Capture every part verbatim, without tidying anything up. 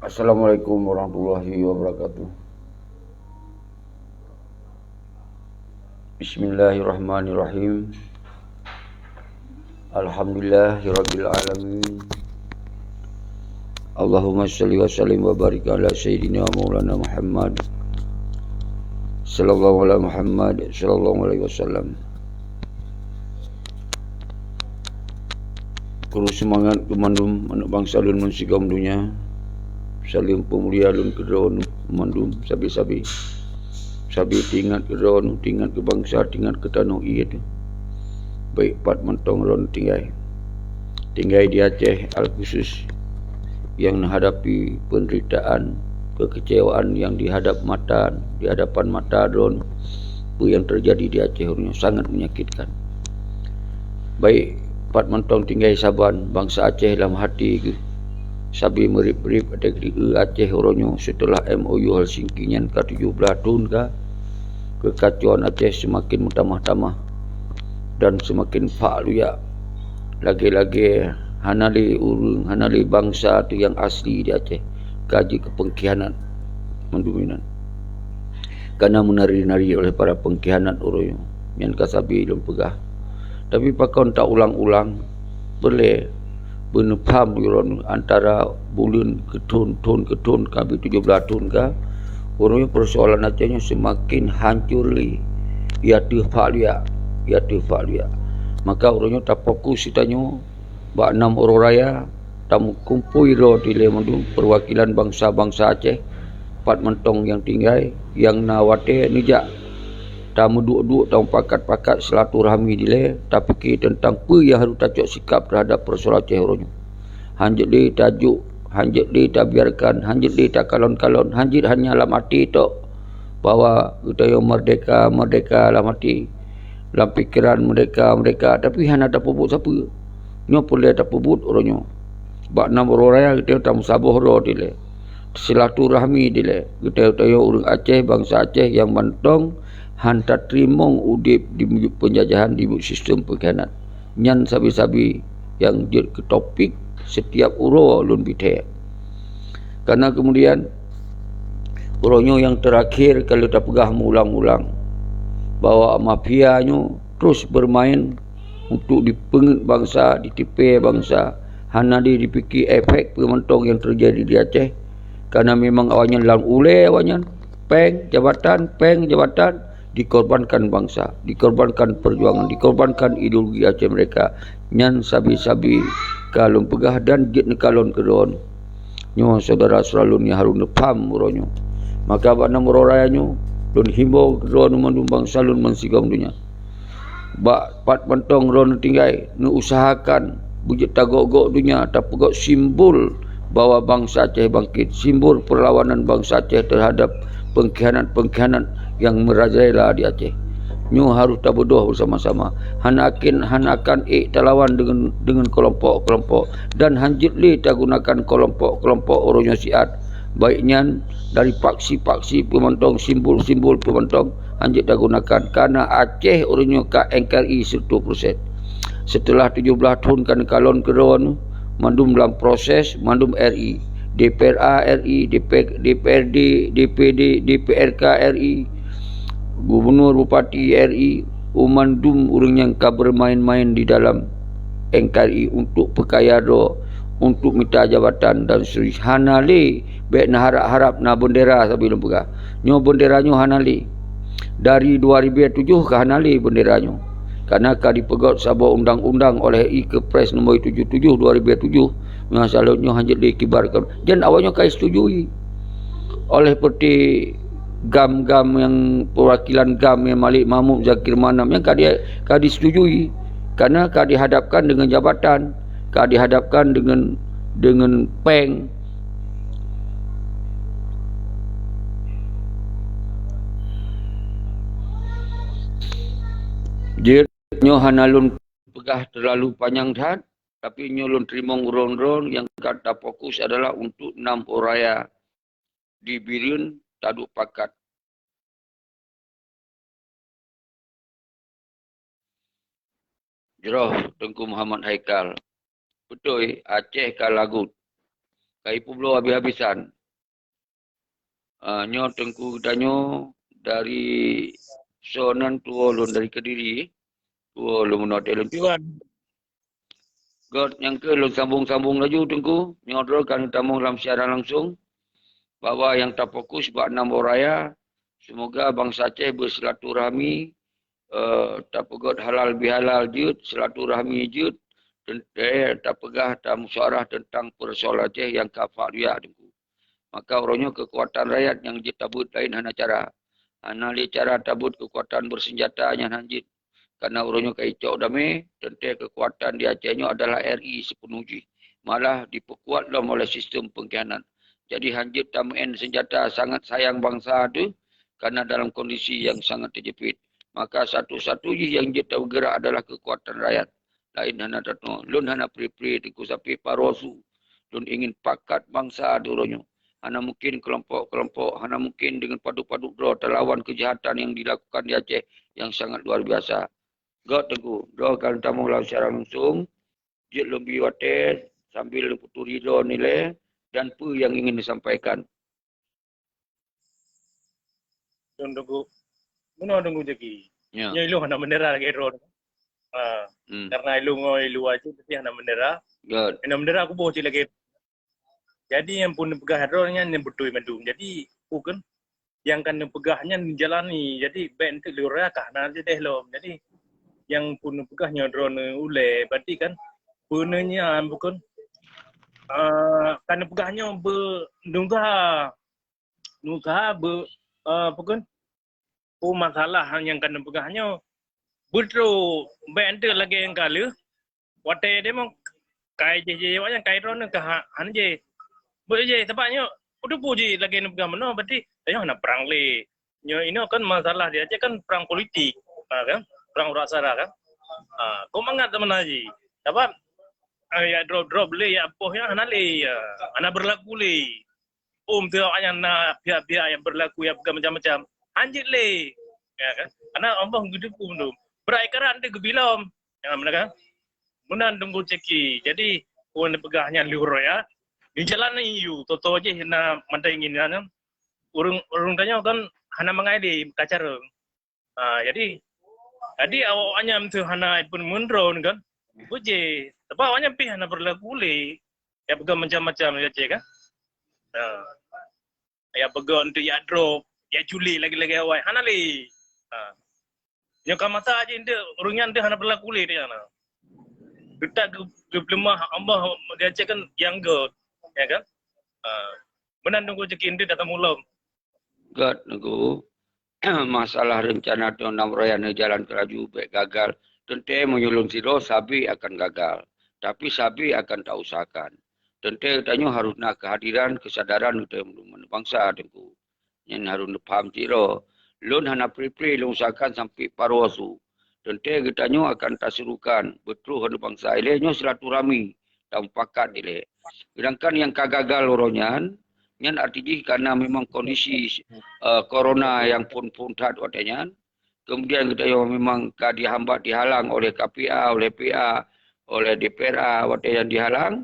Assalamualaikum warahmatullahi wabarakatuh. Bismillahirrahmanirrahim. Alhamdulillahirabbil alamin. Allahumma shalli wa sallim wa barik ala sayyidina maulana Muhammad sallallahu ala Muhammad sallallahu alaihi wasallam. Kru seumangat keu mandum aneuk bansa lôn meusigom donya. Saleuem peumulia lôn keu droeneuh mandum sabe-sabe. Sabe teuingat keu droeneuh, teuingat keu bansa, teuingat keu tanoh ié teuh. Baik pat mantong droeneuh tinggai. Tinggai di Aceh al-khusus nyang neuhadapi penderitaan, kekecewaan nyang dihadap mata, di hadapan mata droeneuh. Peue nyang teujadi di Aceh uroe nyoe sangat menyakitkan. Baik pat mantong tinggai saban bansa Aceh lam hati geuh. Sabe meurib-rib ateueh geu Aceh uroe nyoe seuteulah M O U Helsinki nyan ka tujoh blaih thon ka, keukacauan Aceh seumaken meutamah-tamah dan seumaken phak luyak. Lagée-lagée hana lé ureuëng, hana lé bansa teuh nyang asli di Aceh ka jeuet keu peungkhianat mandum inan. Kana meunari-nari oleh para peungkhianat uroe nyoe, nyan ka sabe lôn peugah. Tapi pakon ta ulang-ulang, peureulée beuneupham uroe nyoe antara buleuen keu thon, thon keu thon, ka habéh tujoh blaih thon ka, uroe nyoe peusoalan Aceh nyoe seumaken hancor lé, ya teuh phak luyak, ya teuh phak luyak. Maka uroe nyoe tafokus geutanyoe bak nam uroe raya, tameukumpôi droe dilée mandum peuwakilan bansa-bansa Aceh, pat mantong nyang tinggai, nyang na watée neujak tameuduek-duek, tameupakat-pakat silaturahmi dilée, tapike teuntang peue nyang harôh tacok sikab teuhadap peusoalan Aceh uroe nyoe. Hanjeuet lé tajok, hanjeuet lé tabiarkan, hanjeuet lé takalon-kalon, hanjeuet hanya lam até tok bahwa geutanyoe merdeka, merdeka lam até, lam pikeran merdeka, merdeka, tapi hana tapeubuet sapeue. Nyoe peureulée tapeubuet uroe nyoe. Bak nam uroe raya geutanyoe tameusaboh droe dilée, silaturahmi dilée, geutanyoe-tanyoe ureuëng Aceh, bansa Aceh nyang mantong han tateurimong udeb di miyueb peunjajahan, di miyueb sistem peungkhianat. Nyan sabe-sabe nyang jeuet keu topik setiap uroe lôn bithée. Karena kemudian, uroe nyoe nyang teurakhir ka lheueh tapeugah meuulang-ulang bahwa mafia nyoe terus bermain untuk dipeungeut bansa, ditipée bansa, hana di-, dipike efek peue mantong nyang teujadi di Aceh. Karena memang awaknyan lam ulée awaknyan, péng jabatan, péng jabatan, dikorbankan bansa, dikorbankan perjuangan, dikorbankan ideologi Aceh Merdeka. Nyan sabe-sabe ka lôn peugah dan jeuet neukalon keu droeneuh. Nyoe syedara-syedara lôn nyang harôh neupham uroe nyoe. Maka bak nam uroe raya nyoe, lôn himbau keu droeneuh mandum bansa lôn meusigom donya. Bak pat mantong droeneuh tinggai, neuusahakan beujeuet tagok-gok donya, tapeugot simbol bahwa bansa Aceh bangkit, simbol perlawanan bansa Aceh terhadap pengkhianat-pengkhianat yang merajalela di Aceh. Nyoe harôh tabeudôh bersama-sama. Hana akan, hana akan ék talawan deungon, deungon kelompok-kelompok dan hanjeuet lé tagunakan kelompok-kelompok uroe nyoe siat. Baik nyan dari paksi-paksi peumantong, simbol-simbol peumantong, hanjeuet tagunakan. Karena Aceh uroe nyoe ka N K R I seratus persen. Seuteulah tujoh blaih thon ka neukalon keudroe nyoe, mandum lam proses, mandum R I, D P R A R I, D P, D P R D, D P D, D P R K R I, gubunur, bupati R I, u mandum ureuëng nyang ka beumaén-maén di dalam N K R I untuk peukaya droe, untuk mita jabatan dan seterusnya. Hana lé, bék neuharab-harab na beundera sabe lôn peugah. Nyoe beundera nyoe hana lé. Dari dua ribu tujoh ka hana lé beundera nyoe. Karena ka dipeugot saboh undang-undang oleh I Kepres nombor tujuh tujuh dua ribu tujoh, nyoe salot nyoe hanjeuet dikibarkan. Dan awaknyoe ka disetujui oleh seperti GAM-GAM nyang perwakilan GAM nyang Malik Mahmud, Zakir Manaf nyang ka di-, ka disetujui. Karena ka dihadapkan dengan jabatan, ka dihadapkan dengan, dengan péng. Jeuet nyoe hana lôn peugah terlalu panyang that, tapi nyoe lôn teurimong uroe-uroe nyang ka tafokus adalah untuk nam uroe raya di Bireuen taduek pakat. Jroh Teungku Muhammad Haikal. Beutôi, Aceh ka lagot. Ka ipeubloe habis-habisan. Ah, nyoe Teungku geutanyoe dari soe nan tuwoe lôn dari Kediri, tuwoe lôn meunoe lôn piwan. Göt nyang keu lôn sambung-sambung laju Teungku, nyoe droe ka neutamong lam siaran langsung, bahwa nyang tafokus bak nam raya, semoga bansa Aceh bersilaturahmi, eh, tapeugöt halal bihalal jeuet, silaturahmi jeuet, ten-, eh, tapeugah tamusyawarah teuntang peureusoalan Aceh nyang ka fak raya Teungku. Maka uroe nyoe keukuatan rakyat nyang jeuet tabeuet laén hana cara. Hana lé cara tabeuet keukuatan bersenjata nyan han jeuet. Karena uroe nyoe ka icok damé, teuntée keukuatan di Aceh nyoe adalah R I seupenuh jih. Malah dipeukuat lom oleh sistem pengkhianat. Jadi han jeuet tameu'en senjata sangat sayang bansa teuh, karena dalam kondisi yang sangat terjepit. Maka satu-satu jih nyang jeuet tabeugerak adalah keukuatan rakyat. Laén hana tatu'oh. Lôn hana pri-pri Teungku sapi parosu. Lôn ingin pakat bansa di uroe nyoe. Hana mungkin kelompok-kelompok, hana mungkin dengan padub-padub droe talawan kejahatan yang dilakukan di Aceh yang sangat luar biasa. Göt Teungku, droe ka lôn tamong lam siaran langsung. Jeuet lôn bi watée sambil lôn peuturi droe nilai dan peue nyang ingin disampaikan. Dong Teungku. Meunoe Teungku Jaki. Ya. Nyoe ilôn hana meunera lagée droe. Ha. Hmm. Karena ilôn ngon i luwa cit pasti hana meunera. Göt. Hana meunera kuboh cit lagée. Jadi nyang pun neupeugah droe nyan nyang beutôi mandum. Jadi, peue kheun, nyang ka neupeugah nyan neujalani. Jadi, bék enteuk lurah ka hana jideh lom. Jadi, nyang pun neupeugah nyoe droe neu ulée, berarti kan peue nyan peue kheun, ah, ka neupeugah nyoe beu nungga nungga beu, eh, peue kheun, peue masalah nyang ka neupeugah nyoe. Beutôi, bék enteuk lagée nyang ka lheueh. Watée demo, kai jih-jih awaknyan, kai droeneuh ka ha-, hana jih. Beujih, sabab nyoe, peue teupeu jih lagée neupeugah meunoe, berarti tanyoe hana prang lé. Nyoe inoe kan masalah di Aceh kan prang politik, ha, kan? Prang urat sara, kan? Ha, kok mangat teuma na jih. Sabab, ah, ya drop-drop lé, ya poh nyan hana lé, ya. Hana berlaku lé. Om teu awaknyan na pihak-pihak nyang berlaku nyang peugah macam-macam. Hanjeuet lé. Ya kan? Karena Allah geuteupeue mandum. Brat ikaran teu geubilom. Ya, beuna kan? Meunan Teungku Jaki. Jadi, peue neupeugah nyan lheueh uroe ya. Dijalani yue, toto jih na mantong ingin nyan. Ureueng, ureueng tanyoe kan hana mangai lé ka carông. Ha, jadi, jadi awaknyan teu hana ipun meundroe kan. Bujih. Sebab awaknyan pih hana berlaku lé. Ya peugah macam-macam ya cek kan. Ha. Ya peugah untuk ya drop, ya culik lagi-lagi awai. Hana lé. Ha. Nyoe ka masa jih enteuk ureueng nyan enteuk hana berlaku lé dia na. Geutak geu-, geupeuleumah Allah dia cek kan yang God. Ya kan? Ha. Meunan Teungku Jaki enteuk datang ulom. Göt Teungku, masalah rencana teu nam raya neujalan keulaju bék gagal. Teuntée meunyoe lôn sidroe sabe akan gagal, tapi sabe akan tausahakan. Teuntée geutanyoe harôh na keuhadiran keusadaran geutanyoe bansa Teungku. Nyan harôh neupaham sidroe. Lôn hana pri-pri lôn usahakan sampoe paroe su. Teuntée geutanyoe akan tasurukan beutroh aneuëk bansa ilée nyoe silaturahmi dan mupakat ilée. Sedangkan nyang ka gagal uroe nyan, nyan arti jih karena memang kondisi, eh, corona nyang phon-phon that watée nyan. Kemudian geutanyoe memang ka dihambat dihalang oleh K P A, oleh P A, oleh D P R A watée nyan dihalang,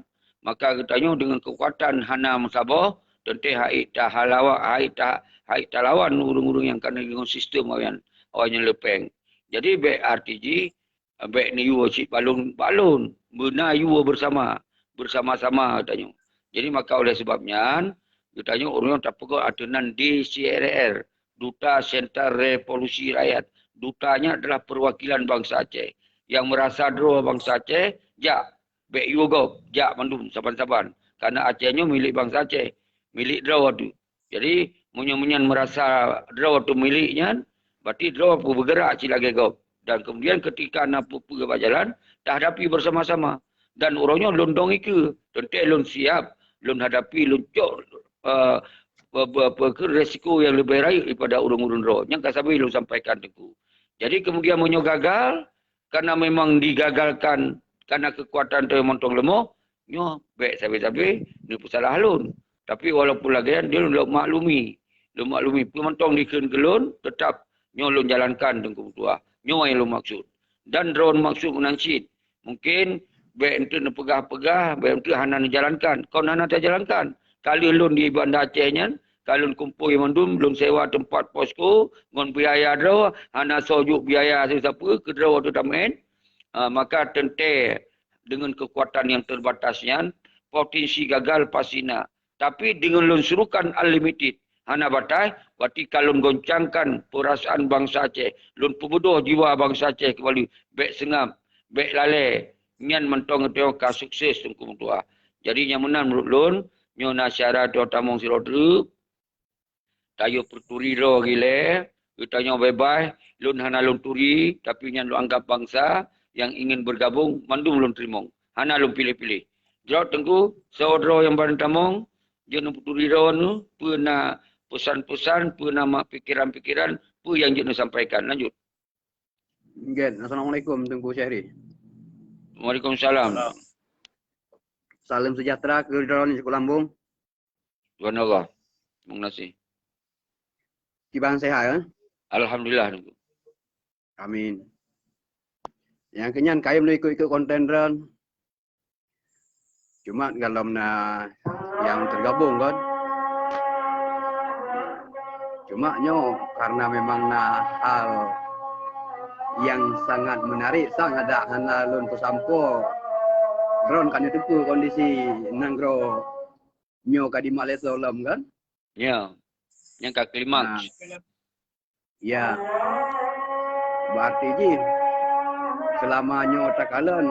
maka geutanyoe deungon keukuatan hana meusaboh, teuntée hai tahalawa-, hai ta-, hai talawan ureuëng-ureuëng nyang ka deungon sistem awaknyan, awaknyan leupeng. Jadi bék arti jih, bék neuyue cit balon-balon, beuna yue bersama, bersama-sama geutanyoe. Jadi maka oleh sebab nyan, geutanyoe ureuëng tapeugah ateueh nan D C R R, Duta Sentral Revolusi Rakyat. Duta nyan adalah perwakilan bansa Aceh. Nyang meurasa droe bansa Aceh, jak, bék yue gob, jak mandum saban-saban. Karena Aceh nyoe milék bansa Aceh, milék droe teuh. Jadi, meunyoe-meunyoe meurasa droe teuh milék nyan, berarti droe peubeugerak cit lagée gob. Dan kemudian ketika na peue-peue bak jalan, tahadapi bersama-sama. Dan uroe nyoe lôn dong ikeue, teuntée lôn siab, lôn hadapi, lôn cok, eh, pe-, pe-, pe-, ke resiko nyang leubeh rayeuk daripada ureuëng-ureuëng droe. Nyang ka sabe lôn sampaikan Teungku. Jadi kemudian meunyoe gagal, karena memang digagalkan karena keukuatan teu mantong leumoh, nyoe bék sabe-sabe neupeusalah lôn. Tapi walaupun lagée nyan, lôn lôn maklumi. Lôn maklumi, peue mantong dikheun keu lôn, teutap nyoe lôn jalankan Teungku Meutuah. Nyoe nyang lôn maksud. Dan droe maksud meunan cit. Mungkin Bék enteuk neupeugah-peugah, bék enteuk hana neujalankan. Kon hana tajalankan. Ka lheueh lôn di Banda Aceh nyan, ka lôn kumpôi mandum, lôn sewa teumpat posko ngon biaya droe, hana soe jok biaya sapeue-sapeue keu droe teuh tameu'en. Ah, maka teuntée deungon keukuatan nyang teubatas nyan, potensi gagal pasti na. Tapi deungon lôn surukan unlimited, hana batai, berarti ka lôn goncangkan peurasaan bansa Aceh, lôn peubeudôh jiwa bansa Aceh keubalue, bék seungab, bék lalée, nyan mantong geutanyoe ka sukses Teungku meutuah. Jadi nyang meunan meunurot lôn, nyoe na syarat droe tamong sidroe treuk, tanyoe peuturi droe ilée, geutanyoe beubaih, lôn hana lôn turi, tapi nyan lôn anggab bansa nyang ingin bergabung, mandum lôn teurimong. Hana lôn piléh-piléh. Jroh Teungku, soe droe nyang ban tamong, jeuet neupeuturi droe nyoe, peue na peusan-peusan, peue na ma-, pikeran-pikeran, peue nyang jeuet neusampaikan. Lanjut. Nggih, assalamualaikum Teungku Syahri. Waalaikumsalam. Salam. Salam sejahtera keu droe nyoe Teungku Lambong. Subhanallah. Terima kasih. Kiban sehat, eh? Alhamdulillah, Teungku. Amin. Nyang keunyan kayém lôn ikut-ikut konten droen. Cuma galom na nyang tergabung kan. Cuma nyoe karena memang na hal yang sangat menarik, sangat dak hana lôn peusampoe. Droen ka neuteupeue kondisi nanggroe nyoe ka di Malaysia lom kan? Ya. Nyang ka klimaks. Nah. Ya. Berarti jih selama nyoe takalon,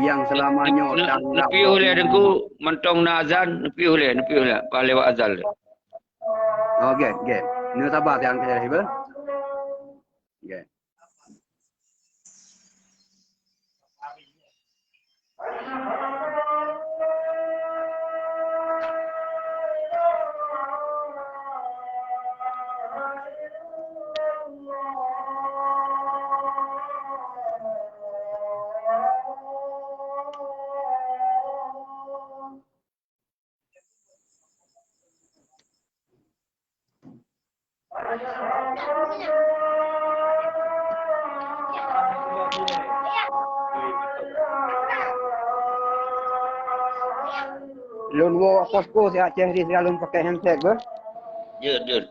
yang selama nyoe ne-, ne-, tanggap neupiôh lé Teungku, mantong na azan, neupiôh lé, neupiôh lé, pas lewat azan lé. Oke, oke. Nyoe sabar siang keu saya, ba? Oke. Lôn woe posko siat Aceh di sira lôn pakai handset beuh. Jeuet, jeuet.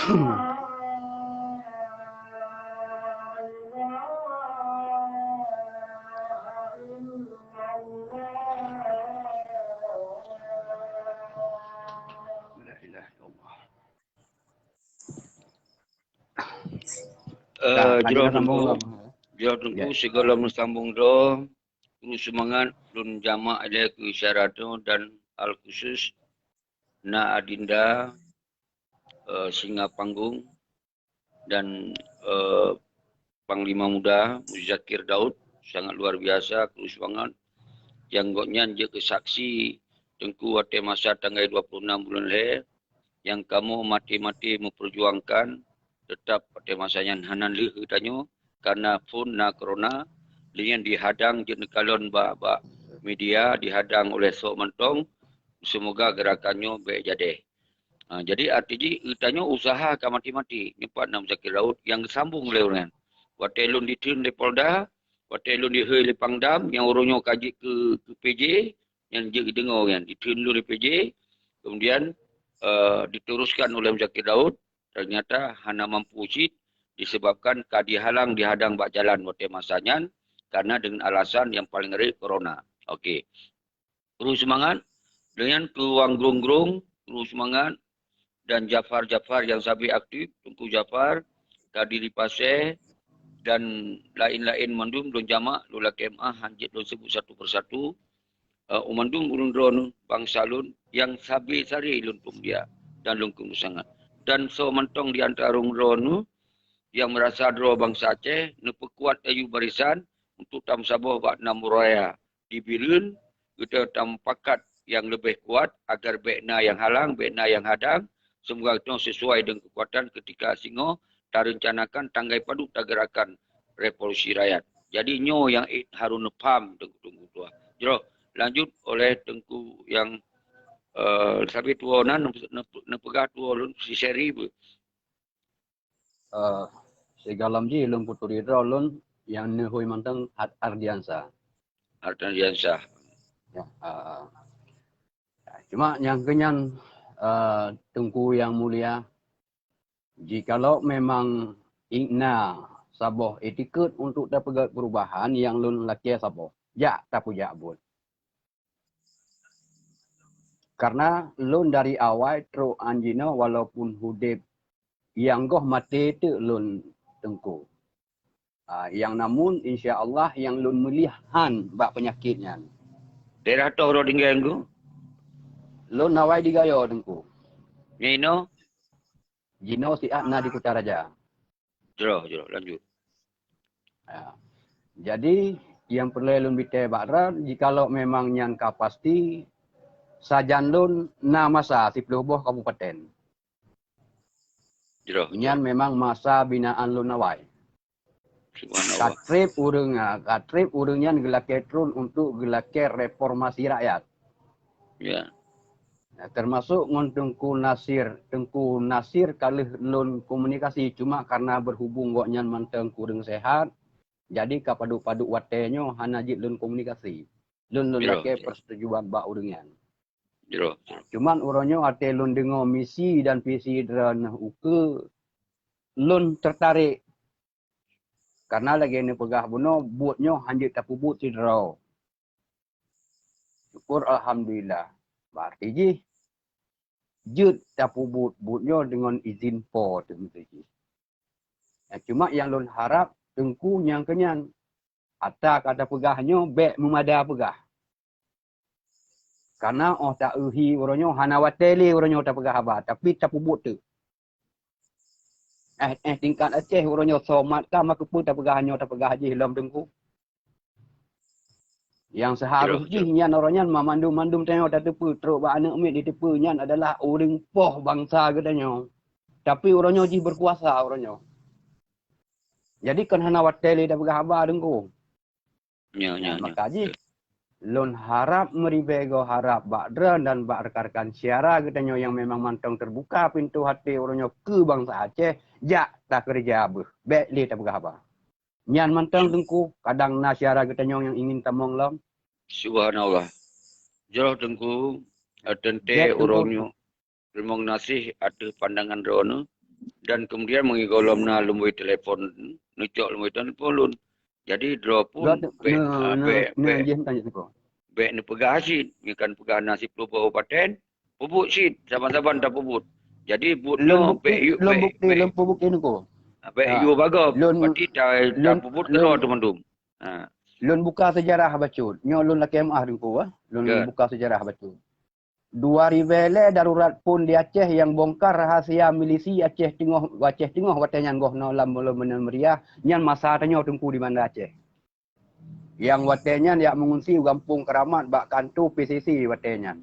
Eh, Kak, Kak, jroh kita sambung Teungku, dulu. Jroh Teungku, ya, sigohlom sambung droe. Terus seumangat, lôn jamak ilée keu syara droe dan al khusus na Adinda, eh, singa panggung, dan, eh, Panglima Muda Muzakir Daud, sangat luar biasa, terus seumangat. Nyang gobnyan jeuet keu saksi Teungku watée masa tanggai dua puluh enam buleuen lhée, nyang kamoe maté-maté meupeurjuangkan, teutap watée masa nyan hana lheueh geutanyoe, karna phon na corona, lé nyan dihadang jeuet neukalon bak, bak media, dihadang oleh sok mantong, seumoga geurakan nyoe bék jadeh. Ha, jadi arti jih, geutanyoe usaha ka maté-maté, nyoe pat na Muzakir Daud nyang geusambong lé ureuëng nyan. Watée lôn ditheun lé Polda, watée lôn dihôi lé Pangdam, nyang uroe nyoe ka jeuet keu, keu P J, nyang jeuet geudeungoe nyan, ditheun lôn lé P J, kemudian, eh, diteruskan oleh Muzakir Daud, ternyata hana mampu cit disebabkan ka dihalang dihadang bak jalan watée masa nyan, karena dengan alasan yang paling real corona. Okey. Terus seumangat. Deungon keu Wang Grong-Grong, terus seumangat. Dan Jafar-Jafar nyang sabe aktif, Teungku Jafar, Kadiri Pasé, dan laén-laén mandum lôn jamak, lôn lakée meuáh, han jeuet lôn seubut satu persatu. Eh, u mandum ureuëng droeneuh bansa lôn nyang sabe sare lôn peumulia dan lôn keuneuk sangat. Dan soe mantong di antara ureuëng droeneuh nyang meurasa droe bansa Aceh neupeukuat laju barisan untuk tameusaboh bak nam raya di Bireuen, geutanyoe tamupakat nyang leubeh kuat agar bék na nyang halang, bék na nyang hadang, seumoga geutanyoe sisuai deungon keukuatan keutika singoh tareuncanakan tanggai padub tagerakan revolusi rakyat. Jadi nyoe nyang ék harôh neupham Teungku-teungku tuha. Jroh lanjut oleh Teungku nyang, eh, sabe tuwoe nan neupe-, neupe-, neupeugah tuwoe lôn si Seri beu. Eh, sigohlom jih lôn peuturi droe lôn nyang neuhôi mantong Ar-, Ardiansa. Ardiansa. Ya, eh, cuma nyang keunyan, eh, Teungku yang mulia, jikalau memang na saboh etiket untuk tapeugét perubahan nyang lôn lakée saboh, jak tapeujak buet. Karena lôn dari awai trok 'an jinoe walaupun udeb, nyang goh maté teuk lôn Teungku. Ah, nyang namun insya Allah nyang lôn meulih han bak peunyakét nyan. Daerah toh droe tinggai Teungku? Lôn awai di Gayo Teungku. Nyoe inoe? Jinoe siat na di Kutaraja. Jroh, jroh, lanjut. Ya. Jadi, nyang peureulée lôn bitée bak droe, jikalau memang nyan ka pasti, sajan lôn na masa siplôh boh kabupaten. Jroh, nyan jroh. Memang masa binaan lôn awai. Subhanallah. Ka treb ureuëng, ah, ka treb ureuëng nyan geulakée trôn untuk geulakée reformasi rakyat. Ya. Nah, termasuk ngon Teungku Nasir. Teungku Nasir ka lheueh lôn komunikasi, cuma karena berhubung gobnyan mantong kureueng sehat, jadi ka padub-padub watée nyoe hana jeuet lôn komunikasi. Lôn, lôn, ya, lakée, ya, persetujuan bak ureuëng nyan. Jroh, jroh. Cuman uroe nyoe watée lôn deungoe misi dan visi droeneuh ukeue, lôn tertarik. Karena lagée neupeugah bunoe, buet nyoe han jeuet tapeubuet sidroe. Syukur alhamdulillah. Berarti jih jeuet tapeubuet buet nyoe deungon izin Po teuh meusti jih. Ya, cuma nyang lôn harab Teungku nyang keunyan, ata ka tapeugah nyoe bék meumada peugah. Karena óh ta-eu hi uroe nyoe hana watée lé uroe nyoe tapeugah haba, tapi tapeubuet teuk. Eh, eh, tingkat Aceh uroe nyoe somat ka, maka peue tapeugah nyoe tapeugah jih lom Teungku. Nyang seuharôh jih nyan uroe nyan mandum-mandum tanyoe tateupeue, trok bak aneuk miet jiteupeue nyan adalah ureuëng poh bansa geutanyoe. Tapi uroe nyoe jih beukuasa uroe nyoe. Jadi kon hana watée lé tapeugah haba Teungku. Nyo, nyo, nyo. Maka jih, lôn harab meuribée goe harab bak droe dan bak rekan-rekan syedara geutanyoe nyang memang mantong teubuka pintoe até uroe nyoe keu bansa Aceh, jak takeureuja beuh. Bék lé tapeugah haba. Nyan mantong Teungku, kadang na syedara geutanyoe nyang ingin tamong lom. Subhanallah. Jroh Teungku, teuntée uroe nyoe. Teurimong gaséh ateueh pandangan droeneuh. Dan kemudian meunyoe gohlom na lumbôi telepon, neucok lumbôi telepon lôn. Jadi droe pun Gata, bèk, na, ah, na, bèk, na, bèk, jih tanya Teungku. Bèk neupeugah cit, misalkan peugah na siplôh boh paten, peubuet cit, saban-saban tapeubuet. Jadi buet Lôn nyoe bukti, bèk yue, lôn bèk, bukti, bèk, lôn peubuet Teungku. Ah, bèk Ha. yue bagoe, Lôn, berarti ta, lôn, tapeubuet lôn, keudroe teumandum. Ha. Lôn buka sejarah bacut. Nyoe lôn lakèe meu'ah Teungku, ah. Lôn Good. buka sejarah bacut. Dua ribèe lhèe darurat pun di Aceh nyang bongkar rahasia milisi Aceh Teungoh, Aceh Teungoh watèe nyan goh noe lam Monumen Meriah, nyan masa tanyoe Teungku di Banda Aceh. Nyang watèe nyan jak meungungsi u Gampông Keramat bak kanto P C C watèe nyan.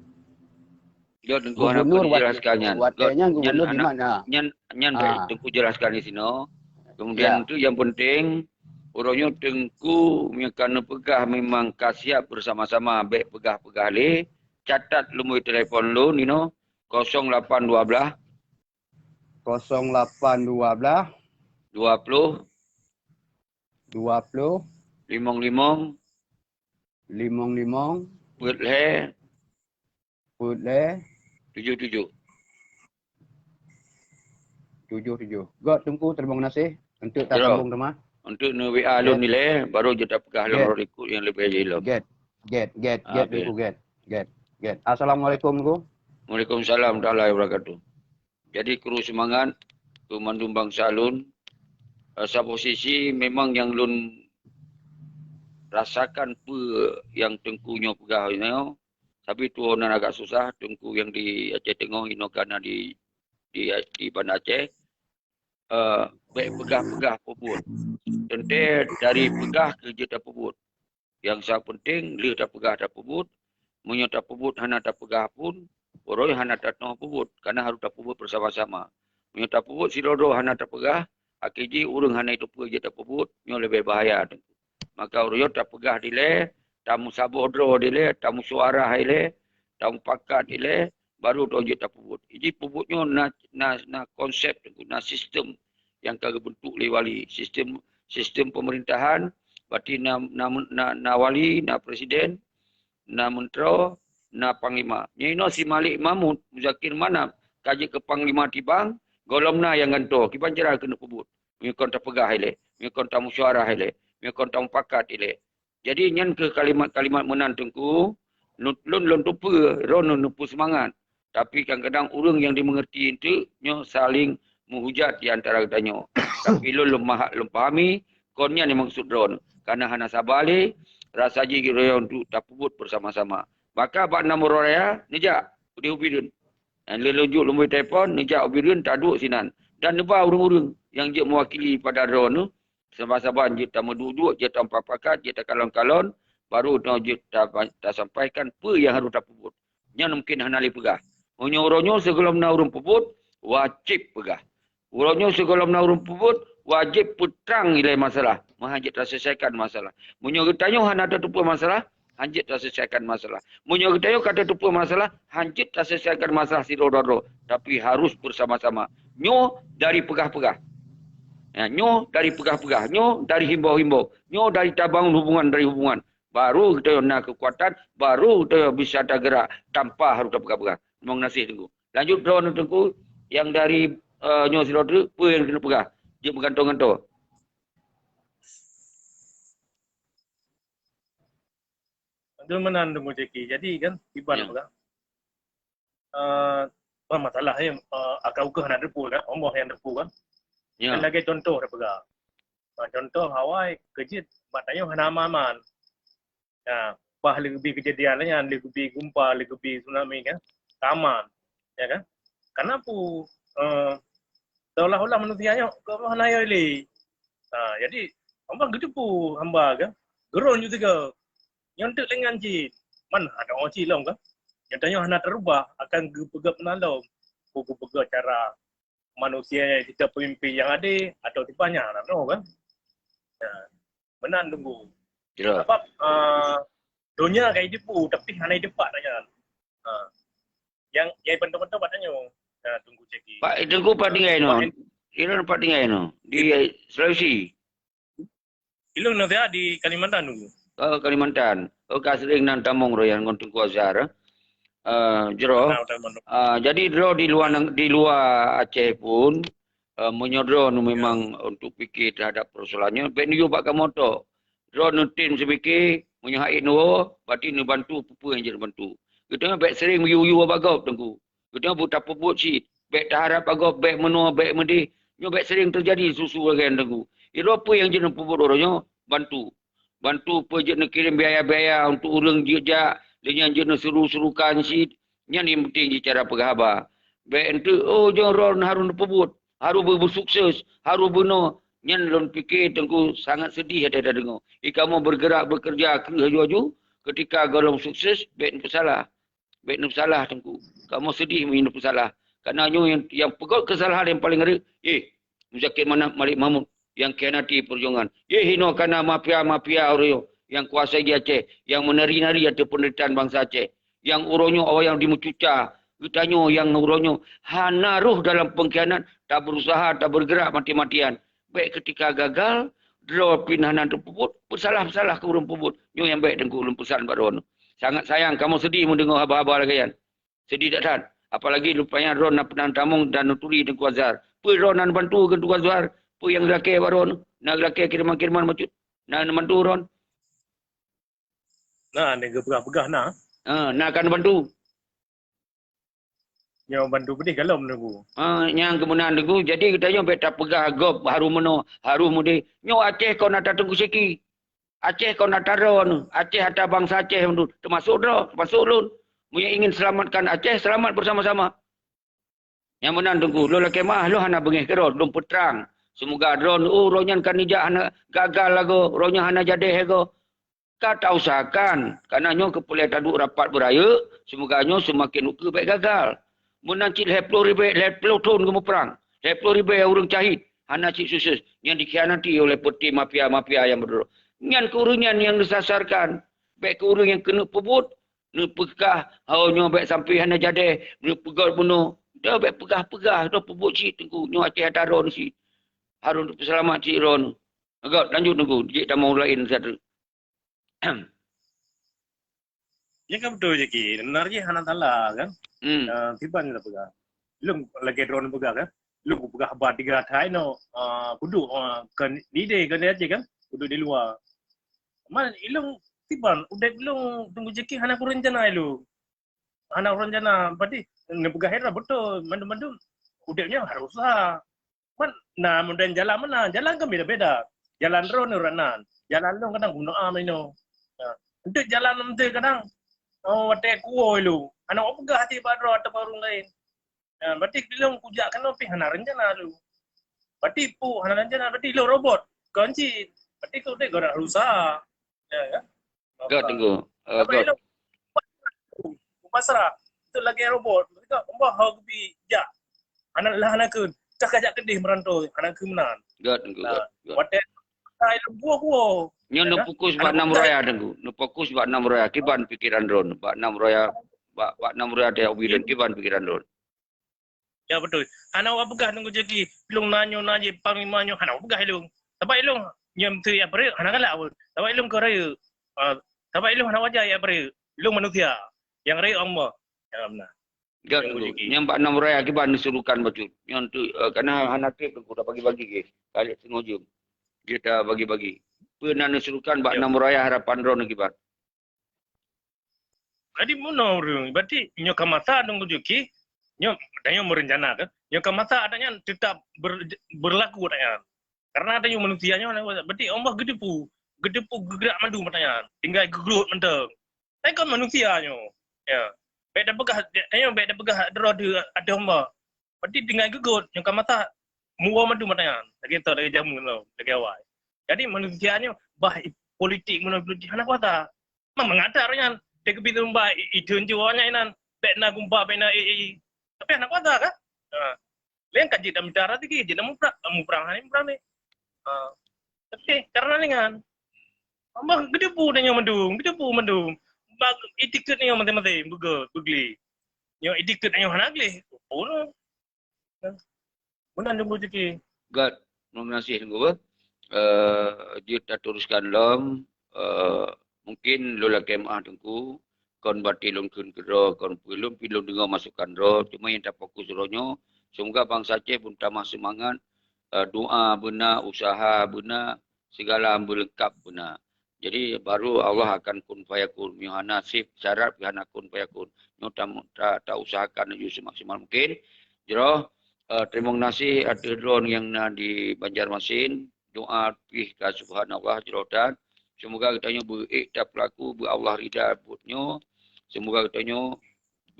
Jeuet Teungku hana Gubernur perlu wat-, dijelaskan nyan. watèe Jeuet nyan nyan gubernur di hana, mana? nyan, nyan bèk Ah. Teungku jelaskan di sinoe. Kemudian Ya. tu yang penting, uroe nyoe Teungku meunyoe ka neupeugah memang ka siap bersama-sama, bèk peugah-peugah lé, catat lumbôi telepon lôn inoe, kosong lapan dua belas Kosong lapan dua belas dua puluh dua puluh limong limong limong limong peuet lhèe peuet lhèe tujuh tujuh. tujuh tujuh. Gèt Teungku, terima kasih. Enteuk Jroh. tasambong teuma. Enteuk neu-W A lôn Gèt. nilai, baru jeuet tapeugah lôn Gèt. rot ikôt nyang leubèh jih lom. Gèt. Gèt, gèt, Ah, gèt oke. Teungku, gèt. Gèt, gèt. Assalamualaikum Teungku. Waalaikumsalam warahmatullahi wabarakatuh. Jadi kru seumangat keu mandum bansa lôn. Eh, saboh sisi memang nyang lôn rasakan peue nyang Teungku nyoe peugah nyoe, tapi tuwoe nan agak susah, Teungku nyang di Aceh Teungoh inoe ka na di, di, di Banda Aceh. Eh, bèk peugah-peugah peubuet. Teuntèe dari peugah keu jeuet tapeubuet. Nyang sa penting lheueh tapeugah tapeubuet. Meunyoe tapeubuet hana tapeugah pun, uroe nyoe hana tatu'oh peubuet, karena harôh tapeubuet bersama-sama. Meunyoe tapeubuet sidroe-droe hana tapeugah, akhé jih ureueng hana jiteupeue jeuet tapeubuet, nyoe leubeh bahaya Teungku. Maka uroe nyoe tapeugah dilèe, tameusaboh droe dilèe, tameusyuara ilèe, tamupakat ilèe, baru droe jeuet tapeubuet. Jadi peubuet nyoe na, na, na konsep Teungku, na sistem nyang ka geubeuntuk lé wali. Sistem, sistem pemerintahan, berarti na, na, na, na wali, na presiden, na meuntroe, na panglima. Nyoe inoe si Malik Mahmud, Muzakir Manaf, ka jeuet keu panglima tibang, gohlom na nyang gantoe, kiban cara keuneuk peubuet. Meunyoe kon tapeugah ilèe, meunyoe kon tamusyuara ilèe, meunyoe kon tamupakat ilèe. Jadi nyan keuh kalimat-kalimat meunan Teungku, lôn, lôn, lôn teupeue, droeneuh neupeu seumangat. Tapi kadang-kadang ureueng nyang jimeungeurti eunteuk nyoe saléng meuhujat di antara geutanyoe. Tapi lôn, lôn maha-, lôn pahami, kon nyan nyang meukeusut droeneuh. Karena hana saba lé, rasa jih geuroyong untuk tapeubuet bersama-sama. Maka bak nam uroe raya, neujak udeh u Bireuen. Nyang lheueh lôn jok lumbôi telepon, neujak u Bireuen, taduek sinan. Dan neuba ureueng-ureueng nyang jeuet meuwakili pada droeneuh, saban-saban jeuet tameuduek-duek, jeuet tamupakat, jeuet takalon-kalon, baru nyoe jeuet ta-, tasampaikan peue nyang harôh tapeubuet. Nyan mungken hana lé peugah. Meunyoe uroe nyoe sigohlom na ureueng peubuet, wajéb peugah. Uroe nyoe sigohlom na ureueng peubuet, wajéb peutrang ilèe masalah, meuhan jeuet taseulesaikan masalah. Meunyoe geutanyoe hana tateupeue masalah, han jeuet taseulesaikan masalah. Meunyoe geutanyoe ka tateupeue masalah, han jeuet taseulesaikan masalah sidroe-droe, tapi harôh bersama-sama. Nyoe dari peugah-peugah. Ya, nyoe dari peugah-peugah, nyoe dari himbau-himbau, nyoe dari tabangun hubungan dari hubungan. Baru geutanyoe na keukuatan, baru geutanyoe bisa tageurak tanpa harôh tapeugah-peugah. Terima kasih Teungku. Lanjut droeneuh Teungku, nyang dari, eh, nyoe sidroe teuk, peue nyang keuneuk peugah? Jeuet meugantoe-gantoe. Betul meunan Teungku Zaki. Jadi kan, kiban Ya. peugah. Eh, apa masalah ni, eh, akan ukeue hana teupeue kan, Allah nyang teupeue kan. Ya. Dan lagèe contoh dah peugah. Ah, contoh awai keu jeuet bak tanyoe hana aman-aman. Ya, bah lheueh geubri keujadian nyan, lheueh geubri gempa, lheueh geubri tsunami kan, ka aman. Ya kan? Karena peue, eh, seolah-olah manusia nyoe keu Allah hana yo lé. Ha, jadi, Allah geuteupeue hamba kan, geuron ju sigoe. Nyan teuk lé nyan cit. Man hana cit lom kan. Nyata nyoe hana teurubah, akan geupeugah meunan lom. Geupeugah cara manusia nyang jiteupeue peumimpin nyang adé atau tipa nyang hana droe kan. Ya. Meunan Teungku. Jelas. Sabab, ah, donya ka jiteupeue, tapi hana jiteupat nyan. Ha. Nyang, nyang penting-penting bak tanyoe. Ha, Teungku Zaki. Pak, Teungku pat tinggai nyoe? Pak, Ilôn pat tinggai nyoe? Di Sulawesi. Ilôn neusihat di Kalimantan Teungku. Oh, Kalimantan. Oh, ka sering nan tamong royan ngon Teungku Azhar, eh? Eh, jroh. Nah, tamong. Ah, jadi droe di luwa nang-, di luwa Aceh pun, eh, meunyoe droeneuh memang untuk pike teuhadap peusoalan nyoe, bèk neuyue bak kamoe tok. Droeneuh tem seupike, meunyoe hait neuwoe, berarti neubantu peue-peue nyang jeuet neubantu. Geutanyoe bèk sering meuyue-yue bak gob, Teungku. Geutanyoe buet tapeubuet cit, bèk taharab bak gob, bèk meunoe, bèk meudeh. Nyoe bèk sering teujadi su-su lagèe nyan, Teungku. Sidroe peue nyang jeuet neupeubuet uroe nyoe, bantu. Bantu peue jeuet neukirém biaya-biaya untuk ureueng jeuet jak, lé nyan jeuet neusuru-surukan cit. Nyan nyang penting jih cara peugah haba. Bèk enteuk, "Oh, nyoe droeneuh harôh neupeubuet, harôh beu-, beusukses, harôh bunoe." Nyan lôn pike Teungku sangat seudeh watèe tadeungoe. Di kamoe bergerak bekerja kreueh laju-laju, ketika gohlom sukses, bèk neupeusalah. Bèk neupeusalah, Teungku. Kamoe seudeh meunyoe neupeusalah. Karena nyoe nyang, nyang peugöt keusalahan nyang paleng rayeuk, eh, Muzakir Manaf, Malik Mahmud, nyang khianati peujuangan. Eh, inoe kana mafia-mafia uroe nyoe nyang kuasai di Aceh, nyang meunari-nari ateueh peundeuritaan bansa Aceh. Nyang uroe nyoe awaknyan dimeucuca, geutanyoe nyang uroe nyoe hana rôh dalam peungkhianat, tabeurusaha, tabeureugerak mati-matian. Bèk keutika gagal, droe pih hana teupeubuet, peusalah-peusalah keu ureueng peubuet. Nyoe nyang bèk Teungku lôn peusan bak droeneuh. Sangat sayang kamoe seudeh meudeungoe haba-haba lagèe nyan. Seudeh that-that. Apalagi rupanya droeneuh na peunan tamong dan neuturi Teungku Azhar. Peue droeneuh na neubantu keu Teungku Azhar? Peue nyang geulakèe bak droeneuh? Na geulakèe kiriman-kiriman bacut? Na neubantu droeneuh? Na, neupeugah-peugah na. Ha, na ka neubantu. Nyoe bantu peudeh galom Teungku. Ha, nyang keumeunan Teungku, jadi geutanyoe bèk tapeugah gob harôh meunoe, harôh meudeh. Nyoe Aceh kon atra Teungku Syeki. Aceh kon atra droeneuh, Aceh atra bansa Aceh mandum, teumasok droe, teumasok lôn. Meunyoe ingin selamatkan Aceh, selamat bersama-sama. Nyang meunan Teungku, lôn lakèe meu'ah, lôn hana beungèh keudroe, lôn peutrang. Seumoga droeneuh, oh, uroe nyan ka neujak hana gagal lagoe, uroe nyan hana jadèh lagoe. Ka tausahakan, karena nyoe keupeuleueh taduek rapat beurayeuk, seumoga nyoe seumaken ukeue bèk gagal. Meunan cit lhèe ploh ribèe, lhèe ploh thon geumuprang, lhèe ploh ribèe ureueng syahid, hana cit sukses, nyang dikhianati oleh peuti mafia-mafia nyang beudroe. Nyan keu ureueng nyan nyang neusasarkan, bèk keu ureueng nyang keuneuk peubuet, neupeugah, "Oh, nyoe bèk sampoe hana jadèh, neupeugöt bunoe." Dah bèk peugah-peugah, dah peubuet cit Teungku, nyoe Aceh atra droeneuh cit. Harôh neupeuseulamat cit droeneuh. Göt, lanjut Teungku, jeuet tamong laén satu. Ya kan beutôi Jaki, sebenarnya hana salah kan. Hmm. Ah, kiban kita peugah. Lôn lagèe droeneuh peugah kan. Lôn peugah haba tiga thai no, ah, kuduek, ah, kan di deh, kan di Aceh kan. Kuduek di luwa. Man, ilôn kiban, udép lôn Teungku Jaki hana kurencana ilôn. Hana kurencana, berarti neupeugah hira beutôi, mandum-mandum udép nyoe harôh useuha. Man na model jalan meunan, jalan kan beda-beda. Jalan droeneuh rot nan, jalan lôn kadang keunoe meunoe. Ha. Enteuk jalan enteuk kadang, oh, watèe kuwoe lôn, hana kupeugah cit bak droe atawa bak ureueng laén. Ha, berarti lôn kujak keunoe pih hana rencana lôn. Berarti peue hana rencana, berarti lôn robot. Kon cit. Berarti keu udép geurak rusak. Ya, ya. Göt Teungku. Eh, göt. Pasrah. Itu lagèe robot. Mereka Allah hau geubri jak. Hana lah hana kheun. Cah ka jak keudeh meurantô, hana kheun meunan. Göt Teungku, göt, göt. Watèe ai lôn gua-gua. Nyoe neufokus bak Nam Raya Teungku. Neufokus bak Nam Raya. Kiban pikiran droeneuh. Bak Nam Raya, bak, bak Nam Raya teuh ubit droeneuh. Kiban pikiran droeneuh. Ya, beutôi. Hana awak peugah Teungku Jaki, lôn na nyoe na jih, panglima nyoe, hana awak peugah ilôn. Sabab ilôn, nyang meusti jak peureuek, hana galak pun. Sabab ilôn kon rayeuk. Ah, sabab ilôn hana wajar jak peureuek. Ilôn manusia. Nyang rayeuk Allah. Ya, beuna. Göt Teungku. Nyang bak Nam Raya kiban neusurukan bacut. Nyang tu, eh, kana hana trép Teungku dah bagi-bagi ke. Kali teungoh jeuem. Dia dah bagi-bagi. Peue na neusurukan bak Nam Raya harapan droeneuh kiban. Jadi meunoe ureueng, berarti nyoe ka masa Teungku Jaki, nyoe, dan nyoe meurencana kan, nyoe ka masa awaknyan tetap ber-, berlaku awaknyan. Karena tanyoe manusia nyoe, berarti Allah geuteupeue, geuteupeue geugrak mandum awaknyan, tinggai geugrot mantong. Tapi kan manusia nyoe, ya. Bèk tapeugah, tanyoe bèk tapeugah droe ateueh Allah. Berarti tinggai geugrot, nyoe ka masa muwoe mandum awaknyan, lagèe toh, lagèe jameun, lagèe awai. Jadi manusia nyoe bah i-, politik meunan politik hana kuasa. Memang ada awaknyan, dia keubiet lumba i-, i-, iteun jiwoe nyan inan, bèk na gumpa, bèk na i-, i-, tapi hana kuasa kan? Ha. Laén ka jeuet na mita rezeki, jeuet na muprang, muprang hana muprang ni. Ha. Tapi karena dengan Allah geuteupeue tanyoe mandum, geuteupeue mandum. Bak itikeuet nyoe maséng-maséng, beugöt, beugleh. Nyoe itikeuet nyoe hana gleh. Oh, no. Meunan Teungku Jaki. Göt, meunan gaséh Teungku, eh, jeuet tateruskan lom, eh, mungkin lôn lakèe meu'ah Teungku, kon berarti lôn kheun keu droe, kon peue lôn, pih lôn deungö masukan droe, cuma nyang tafokus droe nyoe, Semoga bansa Aceh pun tamah seumangat, eh, doa beuna, usaha beuna, segala beulengkap beuna. Jadi, baru Allah akan kun fayakun. Meunyoe hana sép syarat, hana kun fayakun. Nyoe tam-, ta-, ta usahakan laju semaksimal mungkin. Jroh, eh, teurimong gaséh ateueh droeneuh nyang na di Banjarmasin. Doa pih ka subhanallah jroh that. Semoga geutanyoe beuék tapeulaku beu Allah rida buet nyoe. Semoga geutanyoe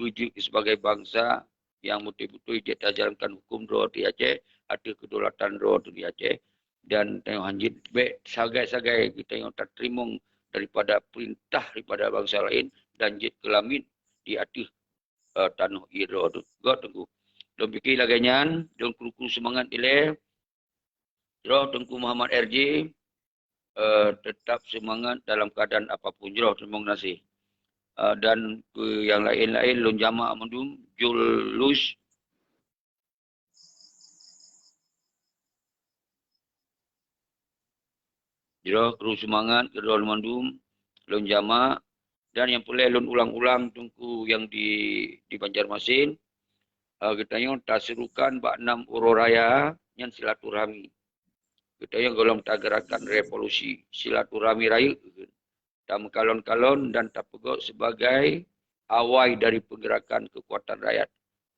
beujeuet sebagai bansa nyang beutôi-beutôi jeuet tajalankan huköm droe di Aceh, ateueh kedaulatan droe di Aceh. Dan tanyoe hanjeuet bék sagai-sagai geutanyoe tateurimong daripada peurintah daripada bansa laén dan jeuet keulamiet di ateueh, eh, tanoh ié droe teuh. Göt Teungku. Lôn pike lagée nyan, lôn kru-kru seumangat ilée. Jroh Teungku Muhammad R J, eh, tetap seumangat dalam keuadaan apapun. Jroh teurimong gaséh. Eh, dan keu nyang laén-laén lôn jamak mandum, Julius. Jroh kru seumangat keu droe mandum, lôn jamak. Dan nyang peureulée lôn ulang-ulang Teungku nyang di, di Banjarmasin, eh, geutanyoe tasurukan bak nam uroe raya nyan silaturahmi. Geutanyoe gohlom tageurakan revolusi, silaturahmi rayeuk. Tameukalon-kalon dan tapeugöt sebagai awai dari pergerakan kekuatan rakyat.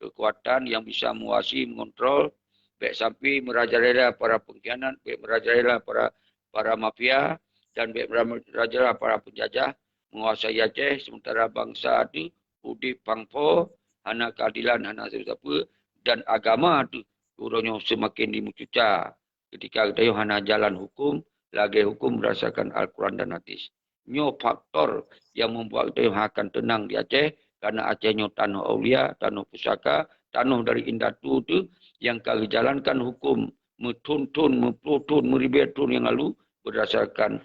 Kekuatan yang bisa menguasai, mengontrol, bék sampai merajalela para pengkhianat, bék merajalela para, para mafia, dan bék merajalela para penjajah menguasai Aceh, sementara bansa teuh udeb pangpo, hana keadilan, hana sapeue-sapeue, dan agama teuh uroe nyoe seumaken jimeucuca. Ketika geutanyoe hana jalan huköm, lagée huköm berdasarkan Al-Quran dan Hadis. Nyoe faktor nyang membuat geutanyoe akan teunang di Aceh, karena Aceh nyoe tanoh aulia, tanoh pusaka, tanoh dari indatu teuh nyang ka geujalankan huköm meuthon-thon, meuploh thon, meuribée thon nyang lalu berdasarkan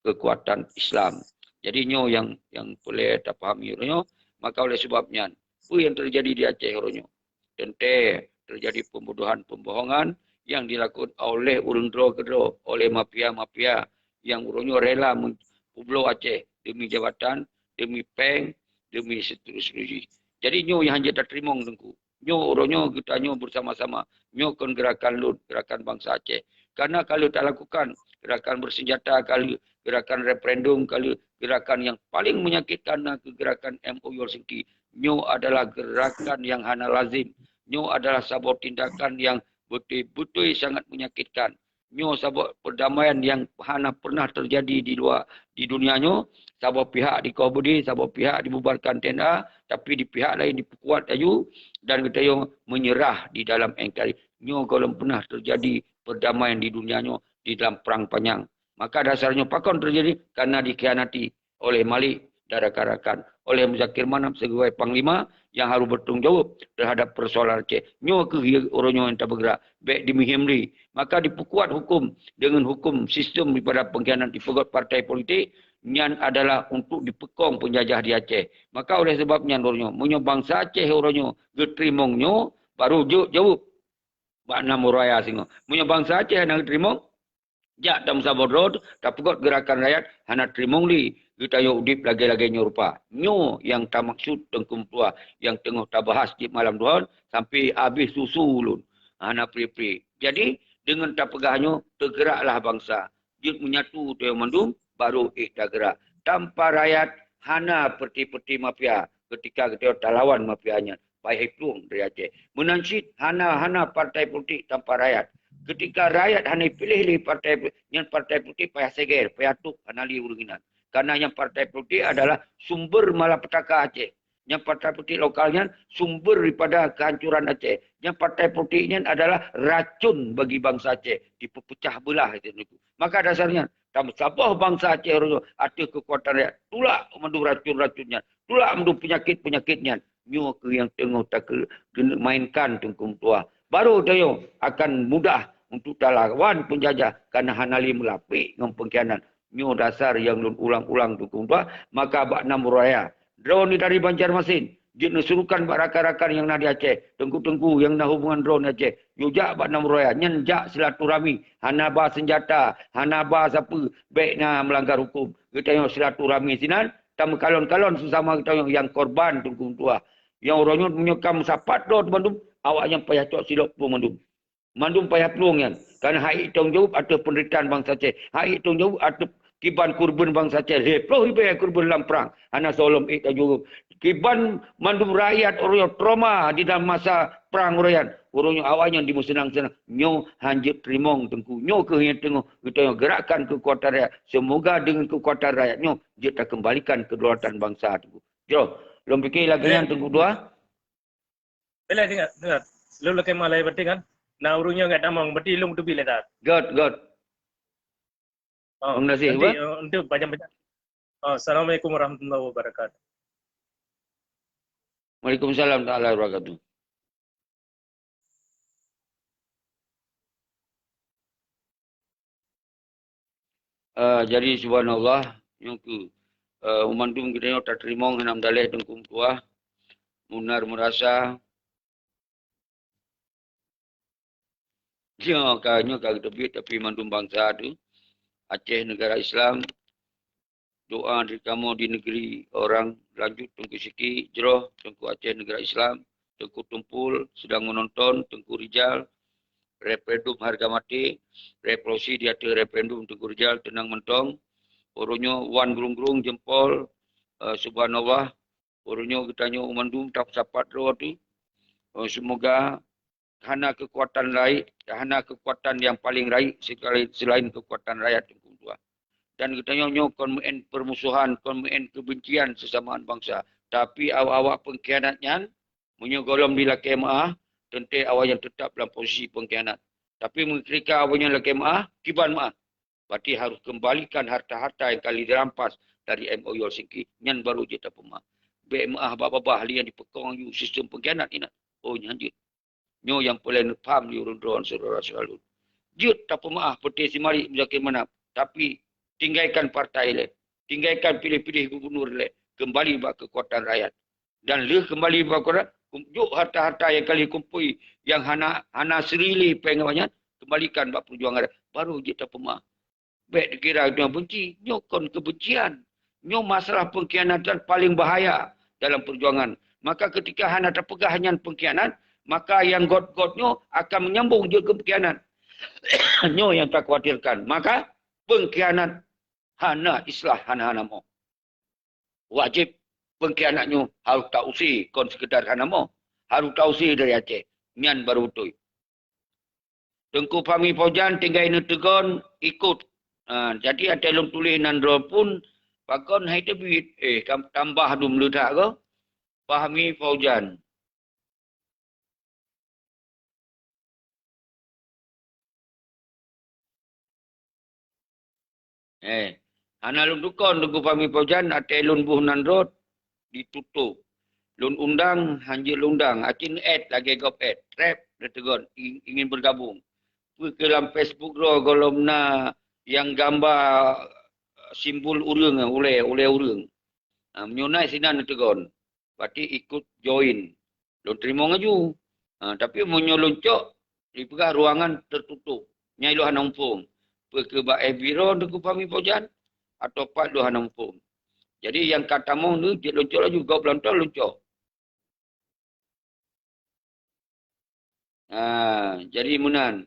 kekuatan Islam. Jadi nyoe nyang, nyang peureulée tapahami uroe nyoe, maka oleh sebab nyan, peue nyang teujadi di Aceh uroe nyoe? Teuntée teujadi pembunuhan, pembohongan nyang dilakukan oleh ureuëng droe keudroe, oleh mafia-mafia nyang uroe nyoe rela meupubloe Aceh demi jabatan, demi péng, demi seterusnya. Jadi nyoe nyang hanjeuet tateurimong Teungku. Nyoe uroe nyoe geutanyoe bersama-sama. Nyoe kon gerakan lôn, gerakan bansa Aceh. Karena ka lheueh talakukan gerakan bersenjata ka lheueh, gerakan referendum ka lheueh, gerakan nyang paling menyakitkan na kheueh gerakan M O U Helsinki. Nyoe adalah gerakan nyang hana lazim. Nyoe adalah saboh tindakan nyang beutôi-beutôi sangat menyakitkan. Nyoe saboh perdamaian nyang hana pernah teujadi di luwa, di dunia nyoe. Saboh pihak dikoh beudé, saboh pihak dibubarkan T N A, tapi di pihak laén dipeukuat laju dan geutanyoe menyerah di dalam N K R I. Nyoe gohlom pernah teujadi perdamaian di dunia nyoe di dalam perang panyang. Maka dasar nyoe pakon teujadi? Karena dikhianati oleh Malik dan rakan-rakan, oleh Muzakir Manaf sebagai panglima yang harus bertanggung jawab terhadap persoalan Aceh. Nyoe kheueh uroe nyoe nyang tabeugerak, bék dimeuhiem lé. Maka dipeukuat huköm dengan huköm sistem daripada pengkhianat dipeugöt partai politik, nyan adalah untuk dipeukong penjajah di Aceh. Maka oleh sebab nyan uroe nyoe, meunyoe bansa Aceh uroe nyoe geuteurimong nyoe, baru jeuet jaweueb bak nam uroe raya singoh. Meunyoe bansa Aceh hana geuteurimong, jak tameusaboh droe, tapeugöt gerakan rakyat hana teurimong lé geutanyoe udeb lagée-lagée nyoe rupa. Nyoe nyang tamaksud Teungku meutuah nyang teungoh tabahas cit malam duhon sampai habéh susu ulôn. Hana pri-pri. Jadi, deungon tapeugah nyoe, teugeraklah bansa. Jeuet meunyatu tanyoe mandum, baru éh tageurak. Tanpa rakyat, hana peuti-peuti mafia. Ketika geutanyoe talawan mafia nyan, payah plueng dari Aceh. Meunan cit hana, hana partai politik tanpa rakyat. Ketika rakyat hana piléh lé partai, nyan partai politik payah seger, payah tôb, hana lé ureuëng inan. Karena nyan partai politik adalah sumber malapetaka Aceh. Nyan partai politik lokal nyan sumber daripada kehancuran Aceh. Nyan partai politik nyan adalah racun bagi bansa Aceh. Dipeupecah beulah itu. Maka dasarnya, tameusaboh bansa Aceh uroe nyoe ateueh keukuatan rakyat. Tulak mandum racun-racun nyan. Tulak mandum peunyakét-peunyakét nyan. Nyoe kheueh nyang teungoh takeu-, mainkan Teungku meutuah. Baru tanyoe akan mudah untuk talawan penjajah karena hana lé meulapék ngon pengkhianat. Nyoe dasar nyang lôn ulang-ulang Teungku meutuah, maka bak nam uroe raya, droeneuh dari Banjarmasin, jeuet neusurukan bak rakan-rakan nyang na di Aceh, teungku-teungku nyang na hubungan droeneuh Aceh, yue jak bak nam uroe raya, nyan jak silaturahmi, hana ba seunjata, hana ba sapeue, bék na meulanggar huköm. Geutanyoe silaturahmi sinan, tameukalon-kalon seusama geutanyoe nyang korban Teungku meutuah. Nyang uroe nyoe meunyoe ka meusapat droe bandum, Awaknyan payah cok silop peue mandum. Mandum payah plueng nyan. Karena hak tanggung jaweueb ateueh peundeuritaan bansa Aceh. Hak tanggung jaweueb ateueh kiban keureubeuen bansa Aceh. Lhèe ploh ribèe keureubeuen lam prang. Hana soe lom ék tanggung jaweueb. Kiban mandum rakyat uroe nyoe trauma di dalam masa prang uroe nyan. Uroe nyoe awaknyan dimeuseunang-seunang. Nyoe hanjeuet teurimong Teungku. Nyoe kheueh nyang teungoh geutanyoe geurakkan keukuatan rakyat. Seumoga deungon keukuatan rakyat nyoe jeuet takeumbalikan kedaulatan bansa Teungku. Jroh, lôn pike lagèe nyan Teungku dua. Boleh dengar, dengar. Lôn lakèe malèe berarti kan? Nah, ureueng nyang nggak tamong, berarti lôn teubiet lé that. Good, good. Oh, terima kasih, nanti, Pak. Eh, untuk panjang-panjang. Oh, Assalamualaikum warahmatullahi wabarakatuh. Waalaikumsalam taala wabarakatuh. Eh, jadi, subhanallah, nyoe keuh, eh, mandum geutanyoe tateurimong hana meudaleh Teungku meutuah, Munar meurasa. Nyoe ka, nyoe ka geuteubiet, tapi mandum bansa tu, Aceh negara Islam, doa dari kamoe di negeri orang lanjut Teungku Siki, jroh Teungku Aceh negara Islam, Teungku Tumpul sedang menonton, Teungku Rijal, referendum harga mati, revolusi di ateueh referendum Teungku Rijal, teunang mantong. Uroe nyoe wan grung-grung jempol, eh, subhanallah. Uroe nyoe geutanyoe mandum tapeusapat droe tu. Eh, semoga hana keukuatan laén, hana keukuatan nyang paleng rayeuk sekali selain keukuatan rakyat Teungku dua. Dan geutanyoe nyoe kon meu'en permusuhan, kon meu'en keubencian seusamaan bansa. Tapi awak-awak peungkhianat nyan, meunyoe gohlom jilakèe meu'ah, teuntèe awaknyan teutap lam posisi peungkhianat. Tapi meukeurika awaknyan lakèe meu'ah, kiban meu'ah. Berarti harus kembalikan harta-harta nyang ka lheueh dirampas dari M O U Helsinki. Nyan baru jeuet tapeumeu'ah. Bèk meu'ah babah-babah lé nyang jipeukong laju sistem peungkhianat inan. Oh, nyan jeuet. Nyoe nyang peureulèe neupham lé ureueng droe syedara-syedara lôn. Jeuet tapeumeu'ah Peuté Simarit Muzakir Manaf, tapi tinggalkan partai lé, tinggalkan piléh-piléh gubunur lé, keumbali bak keukuatan rakyat. Dan lheueh keumbali bak keukuatan, jok harta-harta nyang ka lheueh kumpôi nyang hana, hana seuri lé péng awaknyan, keumbalikan bak peujuangan rakyat. Baru jeuet tapeumeu'ah. Bèk dikira nyoe benci, nyoe kon keubencian. Nyoe masalah peungkhianatan paleng bahaya dalam peujuangan. Maka keutika hana tapeugah nyan peungkhianat, maka nyang göt-göt nyoe akan menyambung jeuet keu peungkhianat. Nyoe nyang takhawatirkan. Maka peungkhianat hana islah, hana, hana mo. Wajéb peungkhianat nyoe harôh tausé, kon seukeudar hana mo. Harôh tausé dari Aceh. Nyan baru beutôi. Teungku Fahmi Fauzan tinggai neuteugon ikot. Ha, jadi watèe lôn tuléh nan droe pun, pakon hai teubiet. Eh, tam-, tambah dum leutak ko. Fahmi Fauzan. Eh, hana lôn tukon Teungku Fahmi Fauzan, watèe lôn boh nan rot, ditutôp. Lôn undang, hanjeuet lôn undang. Aci neu-add lagèe gob add. Trép, neuteugon, ing-, ingin bergabung. Peue keu lam Facebook droe gohlom na nyang gamba simbol ureueng, ulèe, ulèe ureueng. Ha, meunyoe na sinan neuteugon. Berarti ikut join. Lôn teurimong laju. Ha, tapi meunyoe lôn cok, dipeugah ruangan tertutup. Nyan lôn hana muphom. Peue keu bak F B droe Teungku Fahmi Fauzan, atau pat lôn hana muphom. Jadi nyang ka tamong tu, jeuet lôn cok laju, gob lom lôn cok. Ha, jadi meunan.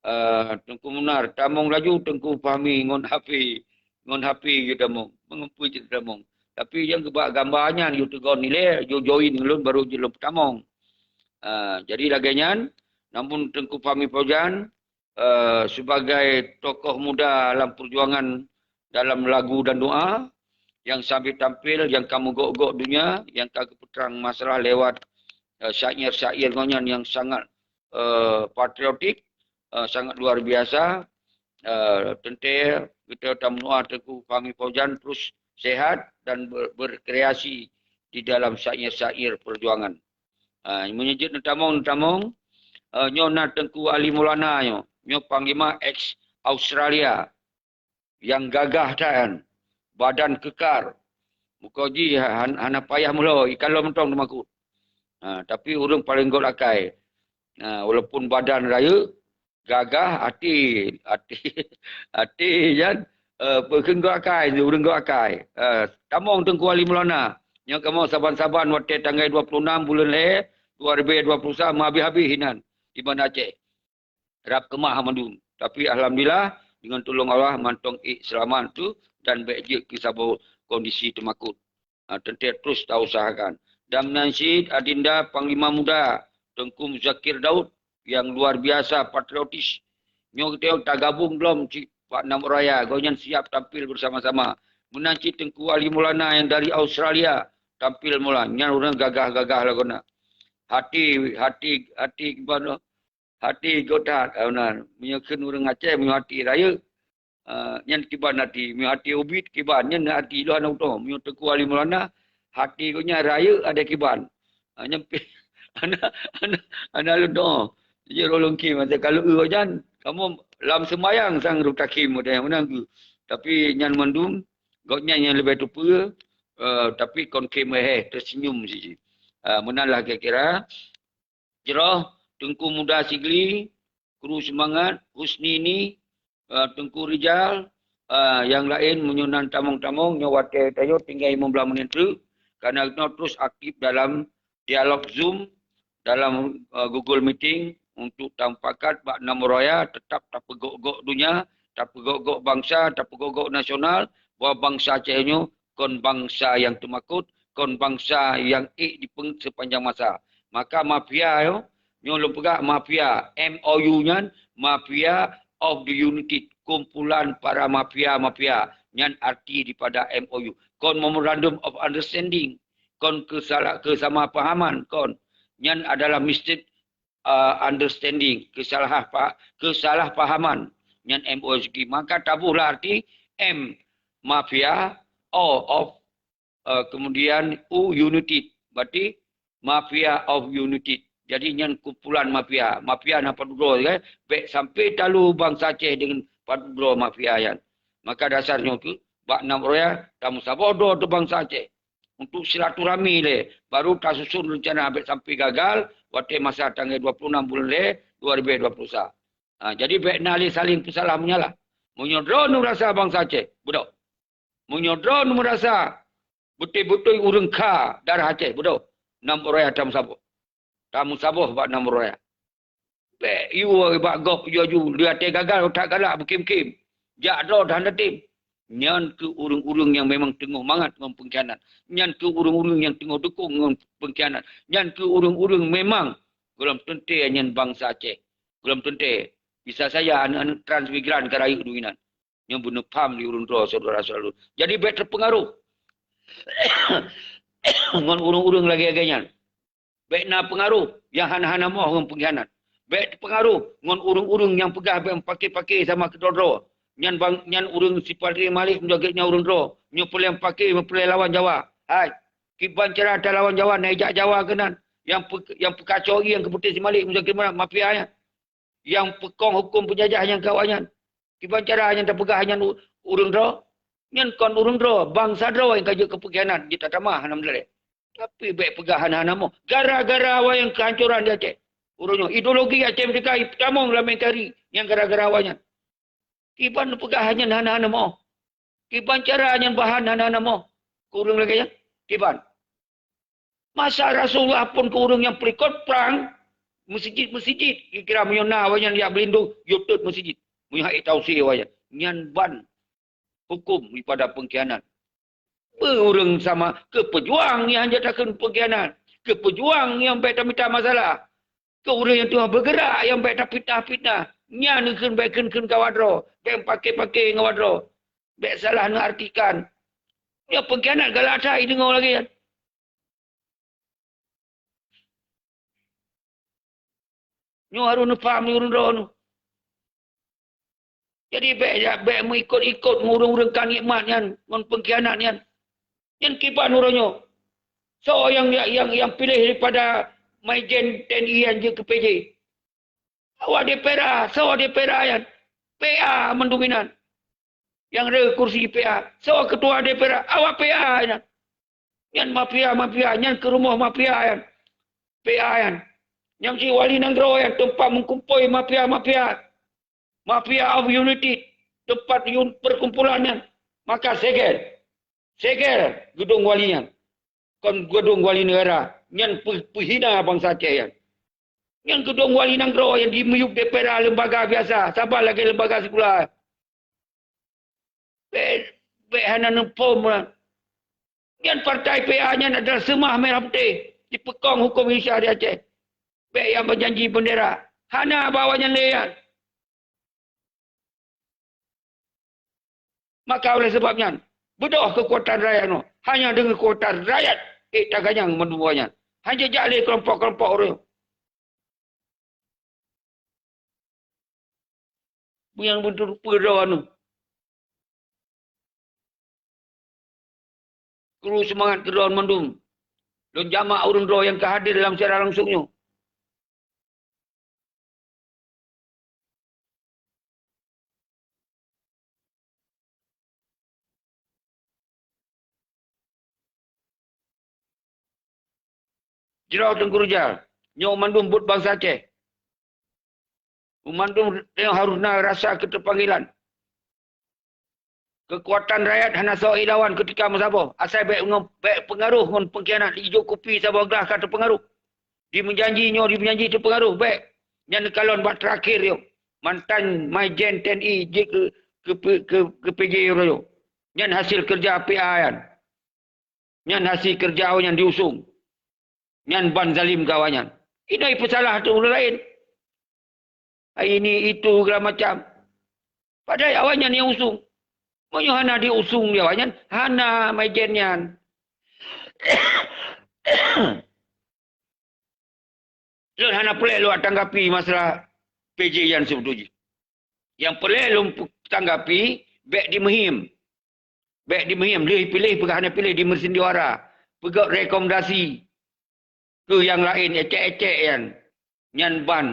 Eh, Teungku Munar, tamong laju Teungku Fahmi ngon Hafi, ngon Hafi geuyue tamong, meungeupui cit tamong. Tapi nyang geubak gamba nyan geuyue teugon ilèe, geuyue join ngon lôn baru jeuet lôn peutamong. Ha, jadi lagèe nyan, namun Teungku Fahmi Fauzan, eh, sebagai tokoh muda lam perjuangan dalam lagu dan doa, yang sambil tampil, yang ka meugok-gok dunia, yang ka geupeutrang masalah lewat, eh, syair-syair gobnyan yang sangat, eh, patriotik, eh, sangat luar biasa. Eh, teuntèe geutanyoe tameudoa Teungku Fahmi Fauzan terus sehat dan ber-, berkreasi di dalam syair-syair perjuangan. Ah, meunyoe jeuet neutamong, neutamong, eh, nyoe na Teungku Ali Maulana nyoe. Nyoe panglima ex Australia nyang gagah that, badan keukar. Muka jih han-, hana payah meulo, ikalon mantong teumakot. Ha, tapi ureueng paleng göt akai. Ha, walaupun badan rayeuk, gagah, até, até, até nyan, eh, beukeueng göt akai, ureueng göt akai. Eh, tamong Teungku Ali Maulana. Nyoe kamoe saban-saban watèe tanggai dua puluh enam buleuen lhèe, dua ribu dua puluh satu meuhabéh-habéh inan di Banda Aceh. Rab keumah mandum. Tapi alhamdulillah, deungon tulông Allah mantong ék seulamat tu dan bék jeuet keu saboh kondisi teumakot. Ha, teuntèe terus tausahakan. Dan meunan cit Adinda Panglima Muda Teungku Muzakir Daud nyang luar biasa patriotis. Nyoe geutanyoe tagabong lom cit bak Nam Raya, gobnyan siap tampil bersama-sama. Meunan cit Teungku Ali Maulana nyang dari Australia tampil mula. Nyan ureueng gagah-gagah lagoena. Hati, hati, hati kiban, hati göt that, ah, meunan. Meunyoe kheun ureueng Aceh, meunyoe hati rayeuk, ah, nyan kiban hati. Meunyoe hati ubit, kiban. Nyan hati lôn hana utoe. Meunyoe Teungku Ali Maulana, hati gobnyan rayeuk ada kiban. Ah, nyan pi-, hana, hana, hana lôn doa. Jadi, ureueng lôn kheun, masa ka lôn eu gobnyan, kamoe lam seumayang sang rôh takhém, meunan keuh. Tapi nyan mandum, gobnyan nyang leubeh teupeue, eh, tapi kon khém, eh, teusenyum siji. Ah, meunan lah kira-kira. Jroh Teungku Muda Sigli, Kru Seumangat, Husni ni, eh, Teungku Rijal, eh, nyang laén meunyoe nan tamong-tamong, nyoe watèe tanyoe tinggai limong blaih menit treuk, karena nyoe terus aktif dalam dialog Zoom, dalam, eh, Google Meeting untuk tamupakat bak Nam Raya tetap tapeugok-gok donya, tapeugok-gok bansa, tapeugok-gok nasional, bahwa bansa Aceh nyoe kon bansa nyang teumakot, kon bansa nyang ék dipeungét sepanjang masa. Maka mafia nyoe, nyoe lôn peugah mafia, M O U nyan, mafia of the united, kumpulan para mafia-mafia, nyan arti daripada M O U. Kon Memorandum of Understanding, kon keusalah-, keusamaan pahaman, kon. Nyan adalah mistake, uh, understanding, kesalah pa-, kesalahpahaman. Nyan M O U. Maka taboh lah arti M mafia, O of, uh, kemudian U united. Berarti mafia of united. Jadi nyan kumpulan mafia. Mafia na padub droe, kan? Bèk sampai talu bansa Aceh deungon padub droe mafia nyan. Maka dasar nyoe keuh, bak Nam Raya, tameusaboh droe teuh bansa Aceh. Untuk silaturahmi lé, baru tasusun rencana bèk sampai gagal, watèe masa tanggai dua puluh enam buleuen lhèe dua ribu dua puluh satu. Ha, jadi bèk na lé saling peusalah meunyalah. Meunyoe droeneuh meurasa bansa Aceh, beudôh. Meunyoe droeneuh meurasa beutôi-beutôi ureueng kha darah Aceh, beudôh. Nam Raya tameusaboh. Tameusaboh bak Nam Raya. Bèk yue bak gob laju, lheueh watèe gagal, that galak beukém-kém. Jak droe that hana tem. Nyan keuh ureueng-ureueng nyang memang teungoh mangat ngon peungkhianat. Nyan keuh ureueng-ureueng nyang teungoh dukong ngon peungkhianat. Nyan keuh ureueng-ureueng memang gohlom teuntèe nyan bansa Aceh. Gohlom teuntèe. Bisa saja aneuk-aneuk transmigran ka rayeuk duek inan. Nyoe beuneupham lé ureueng droe, syedara-syedara lôn. Jadi bèk teupeungaroh ngon ureueng-ureueng lagèe-lagèe nyan. Bèk na peungaroh nyang hana-hana moh ngon peungkhianat. Bèk teupeungaroh ngon ureueng-ureueng nyang peugah bèk meupaké-paké sama keudroe-droe. Nyan bang, nyan ureueng sipat malèk meujagét nyan ureueng droe. Nyoe peureulèe paké, peureulèe lawan Jawa. Hai, kiban cara talawan Jawa, na jak Jawa keunan. Nyang peu-, nyang peukaco ié nyang keupeuteh si malèk meujagét mafia nyan. Nyang peukong huköm peunjajah nyang keu awaknyan. Kiban cara nyang tapeugah nyan u-, ureueng droe? Nyan kon ureueng droe, bansa droe nyang ka jeuet keu peungkhianat, jeuet tatamah hana meudaleh. Tapi bèk peugah hana-hana moh. Gara-gara awaknyan keuhancoran di Aceh. Uroe nyoe, ideologi Aceh Merdeka itamong lam N K R I nyang gara-gara awaknyan. Kiban peugah nyan hana-hana moh. Kiban cara nyan bahan hana-hana moh. Keu ureueng lagèe nyan, kiban. Masa Rasulullah phon keu ureueng nyang peulikot prang, meuseujid-meuseujid, kira-kira meunyoe na awaknyan jak beulindong, yue tôt meuseujid. Meunyoe hana tausie awaknyan, nyan ban huköm daripada peungkhianat. Beu ureueng sama keu peujuang nyang hanjeuet takheun peungkhianat, keu peujuang nyang bèk tamita masalah, keu ureueng nyang teungoh beugerak nyang bèk tapitnah-pitnah. Nyan kheun bèk kheun-kheun keu awak droe, bèk paké-paké ngon awak droe, bèk salah neuartikan. Nyoe peungkhianat galak that ideungoe lagèe nyan. Nyoe harôh neupaham lé ureueng droeneuh. Jadi bèk, bèk meuikot-ikot ngon ureueng-ureueng ka nikmat nyan, ngon peungkhianat nyan. Nyan kiban uroe nyoe. Soe nyang, nyang, nyang piléh daripada Maijen T N I nyan jeuet keu P J? Awak D P R A, soe D P R A nyan? P A mandum inan. Nyang rhöh kursi P A, soe ketua D P R A? Awak P A inan. Nyan mafia-mafia, nyan keuh rumoh mafia nyan. P A nyan. Nyan cit wali nanggroe nyan teumpat meukumpôi mafia-mafia. Mafia of unity, teumpat yun-, perkumpulan nyan. Maka segel. Segel geudong wali nyan. Kon geudong wali neugara. Nyan peu-, peuhina bansa Aceh nyan. Nyan keudong wali nanggroe nyang dimiyueb D P R A lembaga biasa, saban lagèe lembaga sikula. Bèk, bèk hana neuphom lah. Nyan partai P A nyan adalah seumah merah putih, jipeukong huköm Indonesia di Aceh. Bèk nyang beujanji bendera. Hana bak awaknyan lé nyan. Maka oleh sebab nyan, beudôh keukuatan rakyat nyoe. Hanya deungon keukuatan rakyat, ék taganyang mandum awaknyan. Hana jak lé keulompok-keulompok ureueng. Nyang beutôi peue droe nyoe. Kru seumangat keu droe mandum. Lôn jamak ureueng droe nyang ka hadir dalam siaran langsung nyoe. Jroh Teungku Rijal, nyoe mandum buet bansa Aceh. Mandum harôh na rasa keuteupanggilan. Keukuatan rakyat hana soe ilawan keutika meusaboh. Asai bèk ngon, bèk peungaroh ngon peungkhianat. Ijok kupi saboh glah ka teupeungaroh. Dimeujanji nyoe, dimeujanji teupeungaroh. Bèk. Nyan neukalon bak teurakhir nyoe. Mantan Maijen T N I jeuet keu, keu, keu, keu P J uroe nyoe. Nyan hasil keureuja P A nyan. Nyan hase keureuja awaknyan diusung. Nyan ban zalim keu awaknyan. Inoe ipeusalah ateueh ureueng laén. Hai ini, itu, segala macam. Padahai awaknyan nyang usung. Meunyoe hana diusung lé awaknyan, hana maijen nyan. Lôn hana peureulèe lôn tanggapi masalah P J nyan seubeutôi jih. Nyang peureulèe lôn tanggapi, bèk dimeuhiem. Bèk dimeuhiem, lheueh piléh peugah hana piléh, dimeusindiwara. Peugöt rekomendasi keu nyang laén, écék-écék nyan. Nyan ban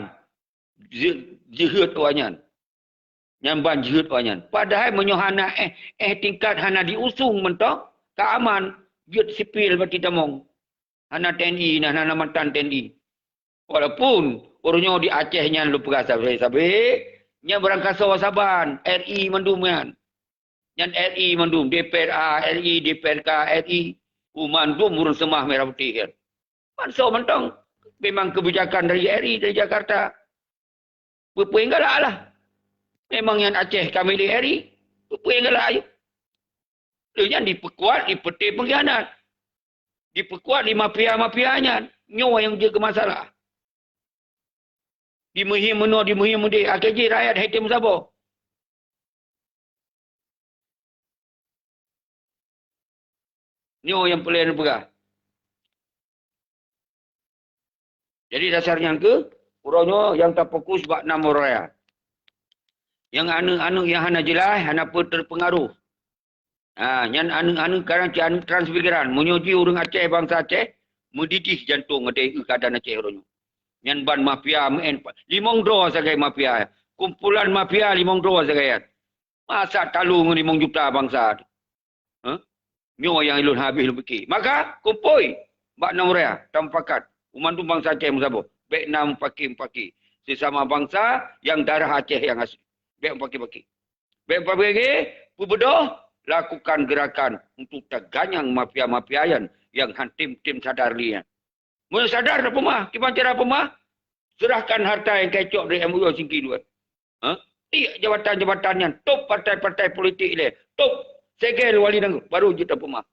jeu-, jeuhet awaknyan. Nyan ban jeuhet awaknyan. Padahai meunyoe hana éh, éh tingkat hana diusung mantong, ka aman, jeuet sipil bak tamong. Hana T N I, nah, hana mantan T N I. Walaupun uroe nyoe di Aceh nyan lôn peugah sabé-sabé, nyan barangkasoe saban, R I mandum nyan. Nyan R I mandum, D P R A R I, D P R K R I, u mandum ureueng seumah merah putih nyan. Bansa mantong memang kebijakan dari R I dari Jakarta. Peue-peue nyang galak lah. Memang nyan Aceh ka milék R I. Peue-peue nyang galak ayue. Lheueh nyan dipeukuat, dipeuté peungkhianat. Dipeukuat di mafia-mafia nyan. Nyoe nyang jeuet keu masalah. Dimeuhiem meunoe, dimeuhiem meudéh. Akhé jih rakyat hai tém saboh. Nyoe nyang peureulèe neupeugah. Jadi dasar nyan keuh, uroe nyoe nyang tafokus bak nam uroe raya. Nyang aneuk-aneuk nyang hana jeulaih, hana peue teupeungaruh. Ha, nyan aneuk-aneuk kadang cit aneuk transmigran. Meunyoe jih ureueng Aceh, bansa Aceh, meudidih jantong ateueh keuadaan Aceh uroe nyoe. Nyan ban mafia meu'en pa-, limong droe sagai mafia. Kumpulan mafia limong droe sagai nyan. Masa talu ngon limong juta bansa tu? Hah? Nyoe nyang ulôn habéh lôn pike. Maka, kumpôi bak nam uroe raya, tamupakat. Banmandum bansa Aceh meusaboh. Bèk na mupaki-mupaki. Sesama bansa nyang darah Aceh nyang asli. Bèk mupaki-paki. Bèk mupaki-paki, peubeudôh, lakukan gerakan untuk taganyang mafia-mafia nyan nyang han tém-tém sadar lé nyan. Meunyoe sadar tapeumah, kiban cara peumah? Serahkan harta nyang ka icok dari M O U singki dua. Ha? Tiek jabatan-jabatan nyan, top partai-partai politik ilèe, top segel wali nanggroe, baru jeuet tapeumah.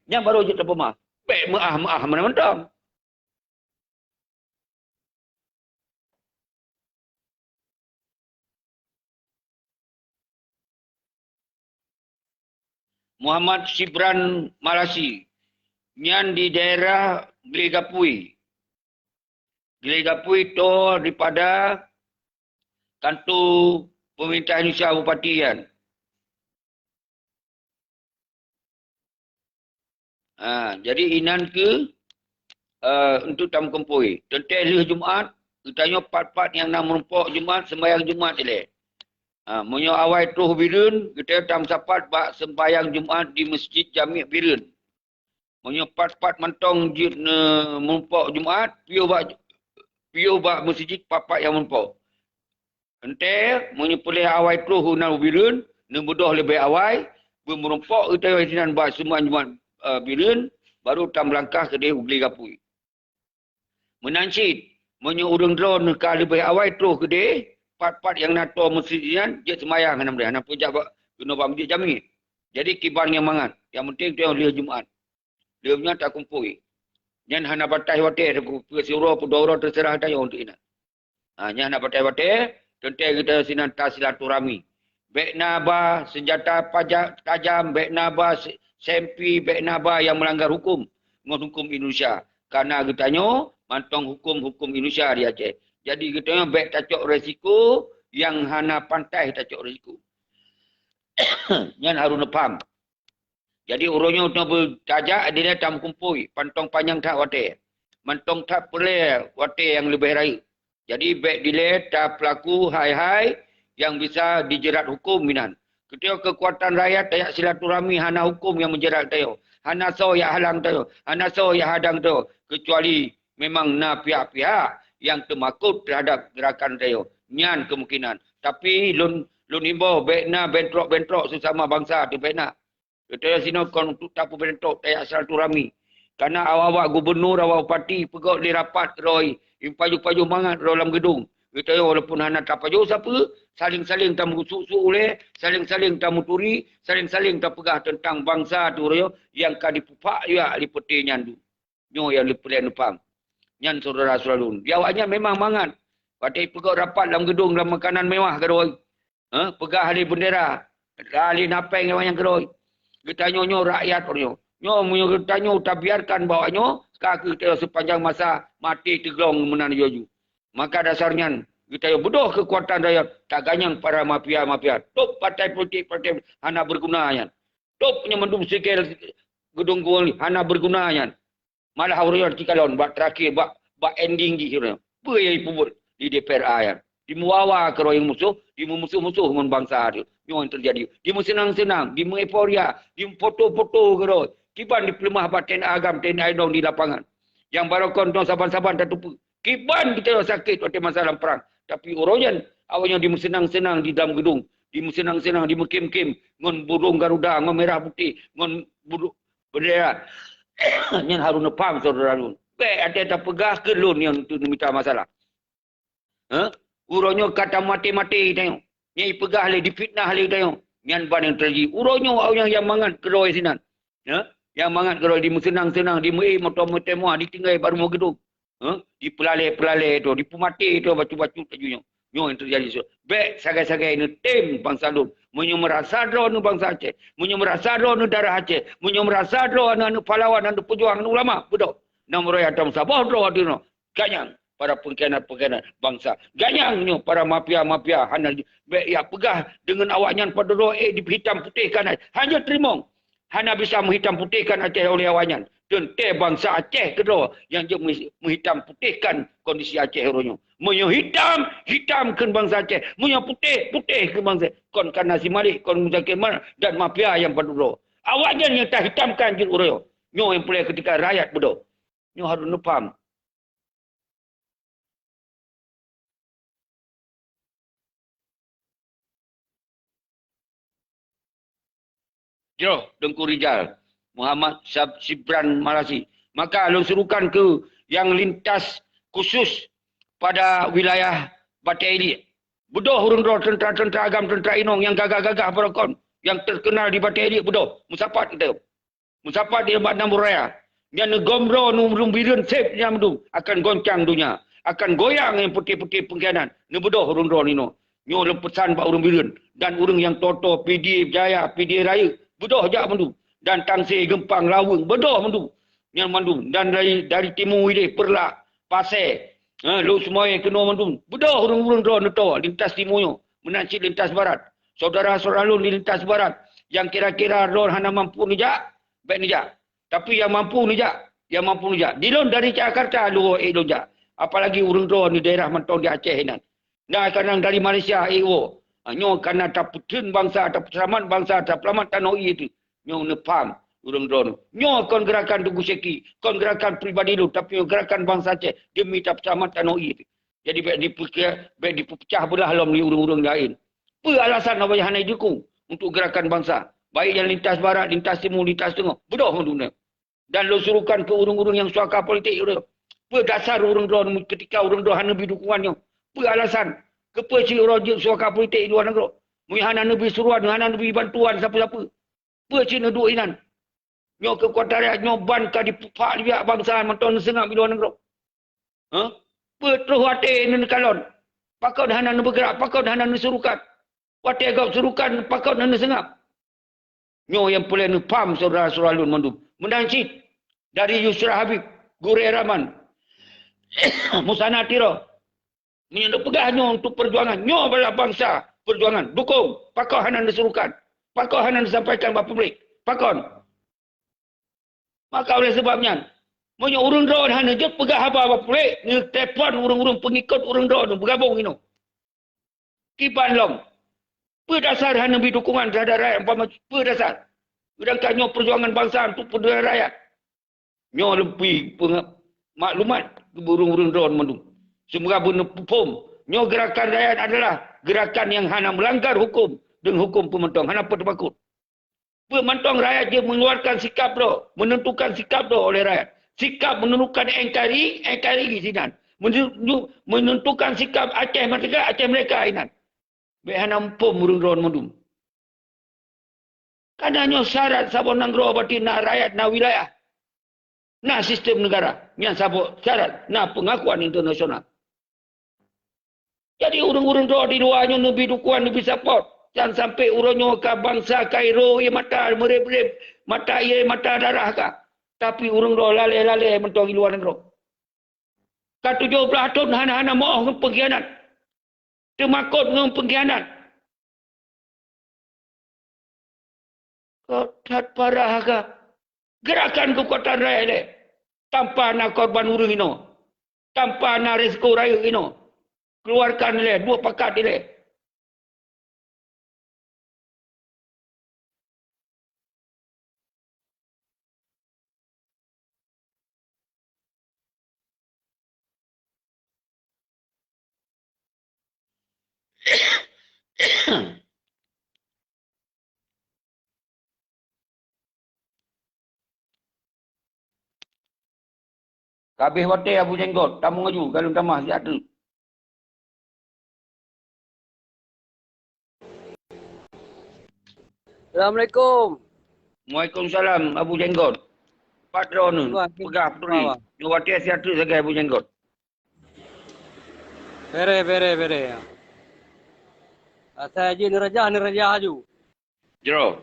Nyan baru jeuet tapeumah. Bèk meu'ah-meu'ah meunan mantong. Muhammad Syibran Malasi, nyan di daerah Gelegapui. Gelegapui toh daripada kantor pemerintah Indonesia bupati nyan. Ha, jadi inan keuh, eh, untuk tameukumpôi. Teuntèe lheueh Jumat, geutanyoe pat-pat nyang na meurumpok Jumat, sembahyang Jumat ilèe. Ha, meunyoe awai troh Bireuen, geutanyoe tameusapat bak sembahyang Jumat di Mesjid Jami' Bireuen. Meunyoe pat-pat mantong jeuet neu-, meurumpok Jumat, piôh bak, piôh bak meuseujid pat-pat nyang meurumpok. Teuntèe, meunyoe peureulèe awai troh u nan u Bireuen, neubeudôh leubeh awai, beumeurumpok geutanyoe sinan bak seumayang Jumat, eh, Bireuen, baru tameulangkah keudeh u Gli Gapui. Meunan cit, meunyoe ureuëng droeneuh ka leubeh awai troh keudeh, pat-pat nyang na toe meuseujid nyan, jeuet seumayang hana meudeh, hana peujak bak keunoe bak meuseujid jamé. Jadi kiban nyang mangat, nyang penting tu nyang lheueh Jumat. Lheueh nyan takumpôi. Nyan hana bataih watée, takumpôi siuroe, peuet uroe, teuseurah tanyoe untuk inan. Ha, nyan hana bataih watée, teuntée geutanyoe sinan tasilaturahmi. Bék na ba seunjata paja-, tajam, bék na ba se-, sempi, bék na ba nyang meulanggar huköm ngon huköm Indonesia. Kareuna geutanyoe mantong huköm-huköm Indonesia di Aceh. Jadi geutanyoe bék tacok resiko nyang hana pantas tacok resiko. Nyan harôh neupham. Jadi uroe nyoe teuh beutajak dilée tameukumpôi, mantong panyang that watée. Mantong that peureulée watée nyang leubeh rayeuk. Jadi bék dilée tapeulaku hai-hai nyang bisa jijeurat huköm inan. Geutanyoe keukuatan rakyat tajak silaturahmi hana huköm nyang meujeurat geutanyoe. Hana soe nyang halang geutanyoe. Hana soe nyang hadang geutanyoe. Keucuali memang na pihak-pihak nyang teumakot teuhadab geurakan geutanyoe. Nyan keumungkinan. Tapi lôn, lôn imbau bék na bentrok-bentrok seusama bansa teuh bék na. Geutanyoe sinoe kon untuk tapeubeureuntôk tajak silaturahmi. Kareuna awak-awak gubunur, awak bupati peugöt lé rapat keudroe, pajoh-pajoh mangat keudroe lam geudong. Geutanyoe walaupun hana tapajoh sapeue, saléng-saléng tameusuk-suk ulée, saléng-saléng tameuturi, saléng-saléng tapeugah teuntang bansa teuh uroe nyoe nyang ka jipeuphak jak lé peuté nyan dum. Nyoe nyang leupeulée neupham. Nyan syedara-syedara lôn. Di awaknyan memang mangat. Watée peugöt rapat lam geudong lam makanan mewah keudroe. Ha, peugah lé beundera, lé napéng awaknyan keudroe. Geutanyoe nyoe rakyat uroe nyoe. Nyoe meunyoe geutanyoe tabiarkan bak awaknyoe, ka keuh geutanyoe seupanjang masa maté teuglong meunan laju. Maka dasar nyan, geutanyoe beudôh keukuatan rakyat, taganyang para mafia-mafia. Tôb partai politik-partai hana beuguna nyan. Tôb nyan mandum sigel geudong guwong hana beuguna nyan. Malah uroe nyoe jikalon bak terakhir, bak, bak ending jih uroe nyoe. Peue nyang jipeubuet di D P R A nyan? Jimeuwawa keudroe ngon musoh, jimeumusoh-musoh ngon bansa teuh. Nyoe nyang teujadi. Jimeuseunang-seunang, jimeueuforia, jimeufoto-foto keudroe. Kiban jipeuleumah bak T N A agam, T N A inong di lapangan. Nyang barokon nyoe saban-saban tateupeue. Kiban geutanyoe sakét watée masa lam prang. Tapi uroe nyan, awaknyan jimeuseunang-seunang di dalam geudong. Jimeuseunang-seunang, jimeukem-kem ngon burông garuda, ngon merah putéh, ngon burông beundera. Nyan harôh neupham syedara lôn. Bék até tapeugah keu lôn nyang tu neumita masalah. Ha? Uroe nyoe ka tamaté-maté tanyoe. Nyang jipeugah lé, jifitnah lé tanyoe. Nyan ban nyang teujadi. Uroe nyoe awaknyan nyang mangat keudroe sinan. Ha? Nyang mangat keudroe jimeuseunang-seunang, jimeuék moto meuteumua, jitinggai bak rumoh geudong. Ha? Jipeulalée-peulalée tu, jipeumaté tu bacut-bacut laju nyoe. Nyoe nyang teujadi. Bék sagai-sagai neutem bansa lôn. Meunyoe meurasa droeneuh bansa Aceh, meunyoe meurasa droeneuh darah Aceh, meunyoe meurasa droeneuh aneuëk pahlawan, aneuëk peujuang, aneuëk ulama, beudôh. Nam roya tom saboh droe ateueh nyoe. Ganyang para pengkhianat-pengkhianat bansa. Ganyang nyoe para mafia-mafia hana ji-, bék jak peugah deungon awaknyan padub droe, eh, dihitam putihkan. Hana teurimong. Hana bisa meuhitam putihkan Aceh oleh awaknyan. Teuntée bansa Aceh keudroe nyang jeuet meuhi-, meuhitam putihkan kondisi Aceh uroe nyoe. Meunyoe hitam, hitam kheun bansa Aceh. Meunyoe putéh, putéh kheun bansa. Kon kana si Malik, kon Muzakir Manaf dan mafia nyang padub droe. Awaknyan nyang tahitamkan jeuet uroe nyoe. Nyoe nyang peureulée keutika rakyat beudôh. Nyoe harôh neupham. Jroh Teungku Rijal Muhammad Syab-, Syibran Marasi. Maka lôn surukan keu nyang lintas khusus pada wilayah Batée Iliek. Beudôh ureuëng droe teuntra-teuntra agam, teuntra inong nyang gagah-gagah barokon, nyang teukeunal di Batée Iliek beudôh. Meusapat geutanyoe. Meusapat di Banda Raya. Nyan neugom droe nu ureuëng Bireuen seb nyang mandum akan goncang donya, akan goyang nyang putéh-putéh pengkhianat. Neubeudôh ureuëng droe ninoe. Nyoe lôn peusan bak ureuëng Bireuen dan ureuëng nyang toe-toe, Pidie Jaya, Pidie Rayeuk, beudôh jak mandum. Dan Tangse, Geumpang, Laweueng, beudôh mandum. Nyan mandum. Dan dari, dari timu ideh, Peureulak, Pasé, eh, Lhokseumawe keunoe mandum. Beudôh ureuëng-ureuëng droe neutoe lintas timu nyoe, meunan cit lintas barat. Syedara-syedara lôn di lintas barat nyang kira-kira droe hana mampu neujak, bék neujak. Tapi nyang mampu neujak, nyang mampu neujak. Di lôn dari Jakarta lôn ék lôn jak. Apalagi ureuëng droe di daerah mantong di Aceh inan. Nah, kadang dari Malaysia ék woe. Ha, nyoe kana tapeutheun bansa, tapeuselamat bansa, tapeuselamat tanoh ié teuh. Nyoe neupham ureuëng droeneuh. Nyoe kon geurakan Teungku Syeki, kon geurakan pribadi lôn, tapi nyoe geurakan bansa Aceh demi tapeuselamat tanoh ié teuh. Jadi bék dipeuke-, bék dipeupeucah beulah lom lé ureuëng-ureuëng laén. Peue alasan awaknyan hana jidukong untuk geurakan bansa, baik nyang lintas barat, lintas timu, lintas teungoh, beudôh mandum nyan. Dan lôn surukan keu ureuëng-ureuëng nyang suaka politik, ureuëng, peue dasar ureuëng droe ketika ureuëng droe hana neubi dukungan nyoe? Peue alasan? Keupeue cit uroe jeuet suaka politik di luwa nanggroe? Meunyoe hana neubi suruan, hana neubi bantuan sapeue-sapeue, peue cit neuduek inan? Nyoe keukuatan rakyat nyoe ban ka dipak liak bansa mantong neuseungab di luwa nanggroe. Hah? Peue troh até neukalon? Pakon hana neubeugerak? Pakon hana neusurukan? Watée gob surukan, pakon hana neuseungab? Nyoe nyang peureulée neupham syedara-syedara lôn mandum. Meunan cit dari Yusra Habib, Gurée Rahman, Musana Tiro. Meunyoe neupeugah nyoe untuk peujuangan, nyoe bala bansa peujuangan, dukong, pakon hana neusurukan, pakon hana neusampaikan bak publik, pakon. Maka oleh sebab nyan, meunyoe ureuëng droe hana jeuet peugah haba bak puléh, neutelepon ureuëng-ureuëng peungikot ureuëng droe beugabong inoe. Kiban lom, peue dasar hana neubi dukungan terhadap rakyat umpama, peue dasar? Sedangkan nyoe peujuangan bansa untuk peujuangan rakyat. Nyoe leupi maklumat keu ureuëng-ureuëng droe mandum. Seumoga beuneuphom, nyoe gerakan rakyat adalah gerakan nyang hana meulanggar huköm dan huköm peumantong, hana peuteumakot. Peue mantong rakyat jeuet mengeluarkan sikap droe, menentukan sikap droe oleh rakyat. Sikap menentukan N K R I, N K R I sinan. Menentu-, menentukan sikap Aceh Merdeka, Aceh Merdeka inan. Bék hana muphom ureuëng droe mandum. Kana nyoe syarat saboh nanggroe berarti na rakyat, na wilayah. Na sistem negara nyang saboh syarat na pengakuan internasional. Jadi ureuëng-ureuëng droe di luwa nyoe neubi dukungan, neubi support. Jangan sampai uroe nyoe ka bansa Kairo ie mata meureb-reb, mata ie mata darah ka. Tapi ureuëng droe lalée-lalée mantong di luwa nanggroe. Ka tujoh blaih thon hana-hana moh ngon pengkhianat. Teumakot ngon pengkhianat. Kok that parah ka. Gerakan keukuatan rakyat ilée. Tanpa na korban ureuëng inoe. Tanpa na risiko rayeuk inoe. Keluarkan ilée, duek pakat ilée. Ka habéh watée Abu Jenggot, tamong laju, galom tamah siat teuk. Assalamualaikum. Waalaikumsalam, Abu Jenggot. Pat droeneuh, peugah peuturi. Nyoe watée siat teuk sagai Abu Jenggot. Bere, bere, bere. Asai jih neurajah, neurajah aju. Jroh.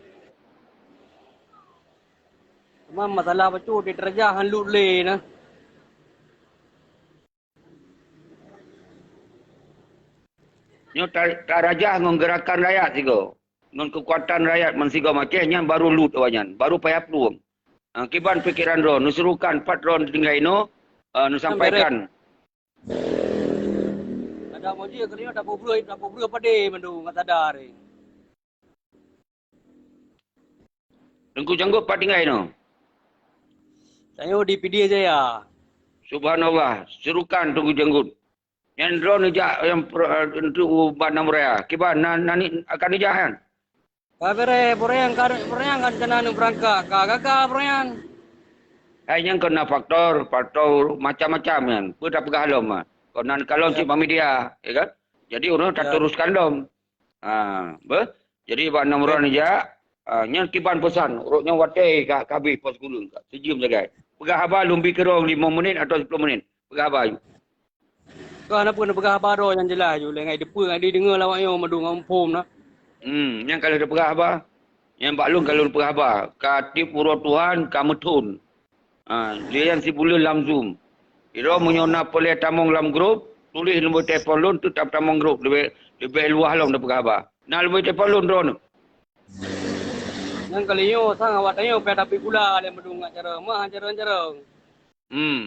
Cuma masalah bacut di derajah han lut lé na. Nyoe ta-, tarajah ngon gerakan rakyat sigoe. Ngon keukuatan rakyat meusigoe maceh nyan baru lut awaknyan, baru payah plueng. Ha, kiban pikeran droe, neusurukan pat droe tinggai inoe, ha, neusampaikan. Ada moji kali nyoe tapeubreuh, tapeubreuh padé mandum ngat sadar. Teungku Janggut pat tinggai nyoe? Tanyoe di Pidie Jaya. Subhanallah, serukan Teungku Janggut. Nyan droe neujak nyang pro-, untuk ubat nam raya. Kiban na, na ni akan neujak kan? Ka bere, Boreang ka, Boreang kan keunan beurangkat, ka gagal Boreang. Hai nyang keunan faktor, faktor macam-macam nyan. Peue tapeugah lom ah. Kok nan kalon cit bak media, ya kan? Jadi ureuëng tateruskan lom. Ha, beh? Jadi bak enam orang ni jak, ha, nyan kiban pesan. Urut nyan watée ka, ka habéh pos gulun ka. Sejam sagai. Peugah haba lom bi keurong lima menit atau sepuluh menit. Peugah haba aju. Ka na peue neupeugah haba droe nyang jeulaih aju lé ngai depeue ngai dideungoe lawak nyoe mandum ngon phom na. Hmm, nyang ka lheueh teupeugah haba. Nyang bak lôn ka lôn peugah haba. Ka tieb uroe Tuhan ka meuthon. Ha, lé nyan sibuleuen lam Zoom. Sidroe meunyoe na peureulée tamong lam grup, tuléh nombor telepon lôn teutap tamong grup leubeh, leubeh luwah lom tapeugah haba. Na nombor telepon lôn droeneuh. Nyang kali nyoe sang awak tanyoe pih tapi gula lé meudong ngat carông, meuh carông-carông. Hmm.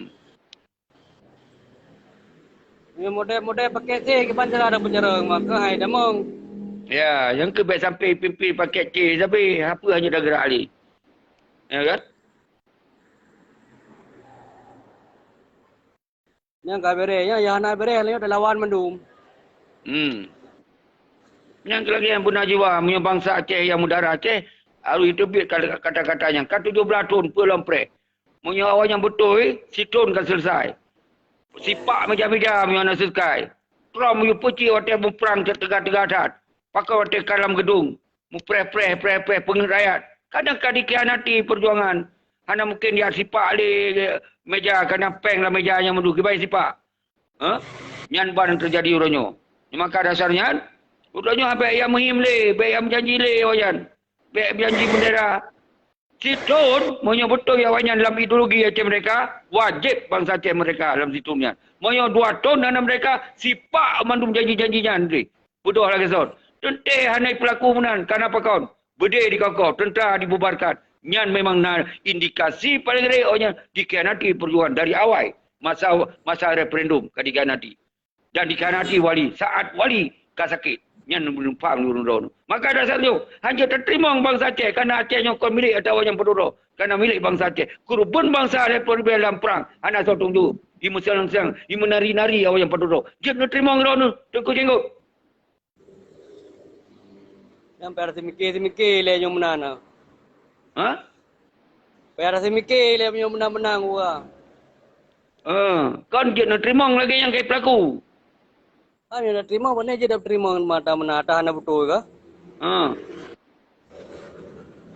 Nyoe model-model paket C kiban cara ada pencarông maka hai damong. Ya, nyang keu bék sampai pimpin paket C sabe, apa hanya dah gerak ali. Ya kan? Nyang ka bere, nyang ya hana bere, lawan mandum. Hmm. Nyang keu lagée nyang beuna jiwa, meunyoe bansa Aceh nyang mudara Aceh, harôh teubiet kata-kata nyang ka tujoh blaih thon peue lom preh. Meunyoe awaknyan beutôi, sithon ka seuleusai. Sipak meuja-meuja meunyoe hana seuleusai. Trump yue peucit watée muprang teuga-teuga that. Pakon watée ka lam geudong, mupreh-preh, preh-preh peungeuet rakyat. Kadang ka dikhianati peujuangan. Hana mungken jak sipak lé meja, kana péng lam meja nyang meudua, kiban sipak. Ha? Nyan ban teujadi uroe nyoe. Maka dasar nyan, uroe nyoe bèk jak meuhim lé, bèk jak meujanji lé awaknyan. Bèk meujanji bendera. Sithon, meunyoe beutôi awaknyan lam ideologi Aceh Merdeka, wajéb bansa Aceh merdeka lam sithon nyan. Meunyoe dua thon hana merdeka, sipak mandum janji-janji nyan deh. Beudôh lagèe son. Teuntèe hana peulaku meunan, kana pakon. Beudé dikokoh, teuntra dibubarkan. Nyan memang na indikasi paleng ré awaknyan dikhianati peujuangan dari awai masa, masa referendum ka dikhianati. Dan dikhianati wali, saat wali ka sakét. Nyan meunumpak meunurun droe. Maka dasar nyoe, hanjeuet tateurimong bansa Aceh, kana Aceh nyoe kon milék atawa nyang padum droe, kana milék bansa Aceh. Keureubeuen bansa lhèe plôh ribèe lam prang, hana soe tunjuk. Imeuseuleueng-seuleueng, imeunari-nari awaknyan padum droe. Jeuet neuteurimong droeneuh, Teungku Jenggot. Nyang payah seumiké-seumiké lé nyoe meunan na. Ha? Payah seumiké lé nyoe meunan-meunan urang. Eh, kon jeuet neuteurimong lagèe nyang kai peulaku. Kan nyang neuteurimong, pane jeuet neuteurimong mata meunan, ata hana beutôi ka? Ha.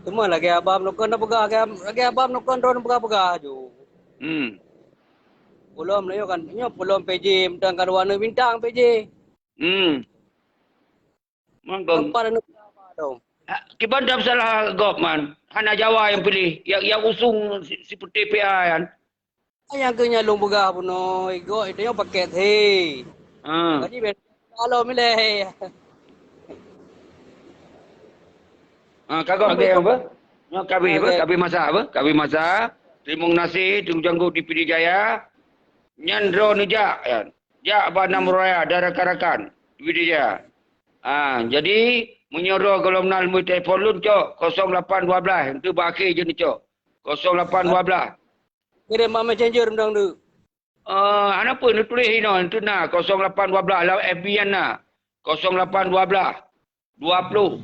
Teuma lagèe abam nukon na peugah, lagèe, lagèe abam nukon droe peugah-peugah ju. Hmm. Pulom na nyoe kan, nyoe pulom P J, meutan kan warna bintang P J. Hmm. Mangkong. Apa dah nak apa tu? Ha, kiban dah salah gob man. Hana Jawa nyang piléh, nyang, nyang usung si, si peuté P A nyan. Nyang keu nyan lôn peugah bunoe, gob itu nyang paket he. Ha. Tadi ben kalau milih. Ha, ka gob lagèe apa? Nyoe kabeh apa? Okey. Kabeh masa apa? Kabeh masa. Terima kasih, Teungku Janggut di Pidie Jaya. Nyan droeneuh jak, ya. Jak bak Namrud Raya dan rakan-rakan. Widya. Ah, jadi, meunyoe droe gohlom na nomor telepon lôn cok, kosong lapan dua belas, enteuk bak akhé jeuet neucok. Kosong lapan dua belas. Kirém bak messenger mantong tu. Ah, hana peue, neutuléh inoe, enteuk na, kosong lapan dua belas, lam F B nyan na. Kosong lapan dua belas, dua puluh,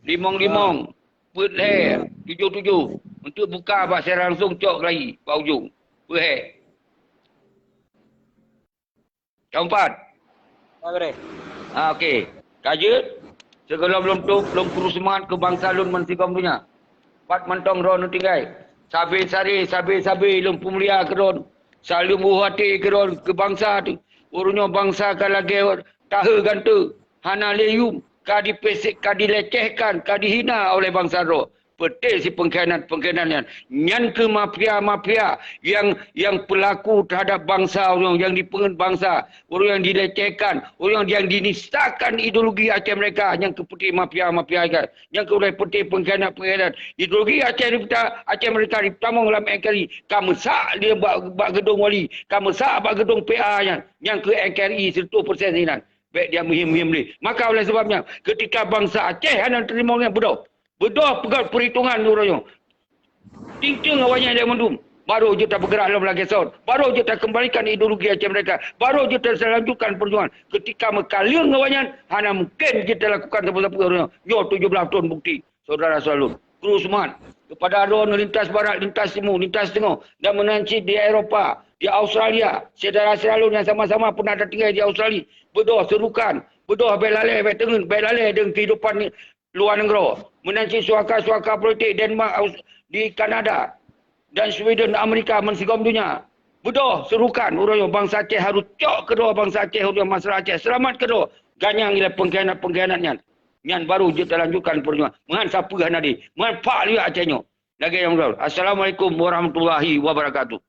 limong limong, peuet lhèe, tujoh tujoh. Enteuk buka bak siaran langsung cok keulayi, bak ujong. Peuet lhèe. Ka meupat? Ka beureh. Ah, okey. Ka jeuet? Sigohlom lôn tôb, lôn kuru seumangat keu bansa lôn bansigom donya. Pat mantong droeneuh tinggai. Sabe-sabe, sabe-sabe lôn peumulia keu droeneuh. Saleuem u até keu droeneuh, keu bansa teuh. Ureueng nyoe bansa ka lagèe tahe gante, hana lé yum, ka dipesek, ka dilecehkan, ka dihina oleh bansa droe. Peuté si pengkhianat-pengkhianat nyan. Nyan keuh mafia-mafia nyang, nyang peulaku teuhadap bansa, ureueng nyang dipeungeut bansa, ureueng nyang dilecehkan, ureueng nyang dinistakan ideologi Aceh Merdeka, nyan keuh peuté mafia-mafia nyan. Nyan keuh ulèe peuté pengkhianat-pengkhianat. Ideologi Aceh dipeuta-, Aceh Merdeka dipeutamong lam N K R I. Ka meusak dia bak, bak geudong wali, ka meusak bak geudong P A nyan. Nyan keuh N K R I seratus persen sinan. Bèk dia meuhiem-hiem lé. Maka oleh sebab nyan, keutika bansa Aceh hana teurimong nyan, beudôh. Beudôh peugöt peurhitungan uroe nyoe. Tieng-tieng awaknyan ilèe mandum. Baru jeuet tapeugeurak lom lagèe son. Baru jeuet takeumbalikan ideologi Aceh Merdeka. Baru jeuet talanjutkan peujuangan. Keutika meukaleueng awaknyan, hana mungken jeuet talakukan sapeue-sapeue uroe nyoe. Nyoe tujoh blah thon bukti. Syedara seuralôn, kru seumangat keupada droeneuh lintas barat, lintas timu, lintas teungoh, dan meunan cit di Eropa, di Australia, syedara seuralôn nyang sama-sama peunah tatinggai di Australia, beudôh seurukan, beudôh bèk lalè, bèk teungeut, bèk lalè deungon keuhidupan luwa nanggroe. Meunan cit suaka-suaka politik Denmark, Aus-, di Kanada, dan Sweden, Amerika, meusigom donya. Beudôh seurukan uroe nyoe, bansa Aceh harôh cok keudroe bansa Aceh, uroe nyoe masyarakat Aceh seulamat keudroe ganyang ilèe pengkhianat-pengkhianat nyan. Nyan baru jeuet talanjutkan peujuangan. Meuhan sapeue hana deh. Meuhan pak liwat Aceh nyoe. Lagèe nyang droe. Assalamualaikum warahmatullahi wabarakatuh.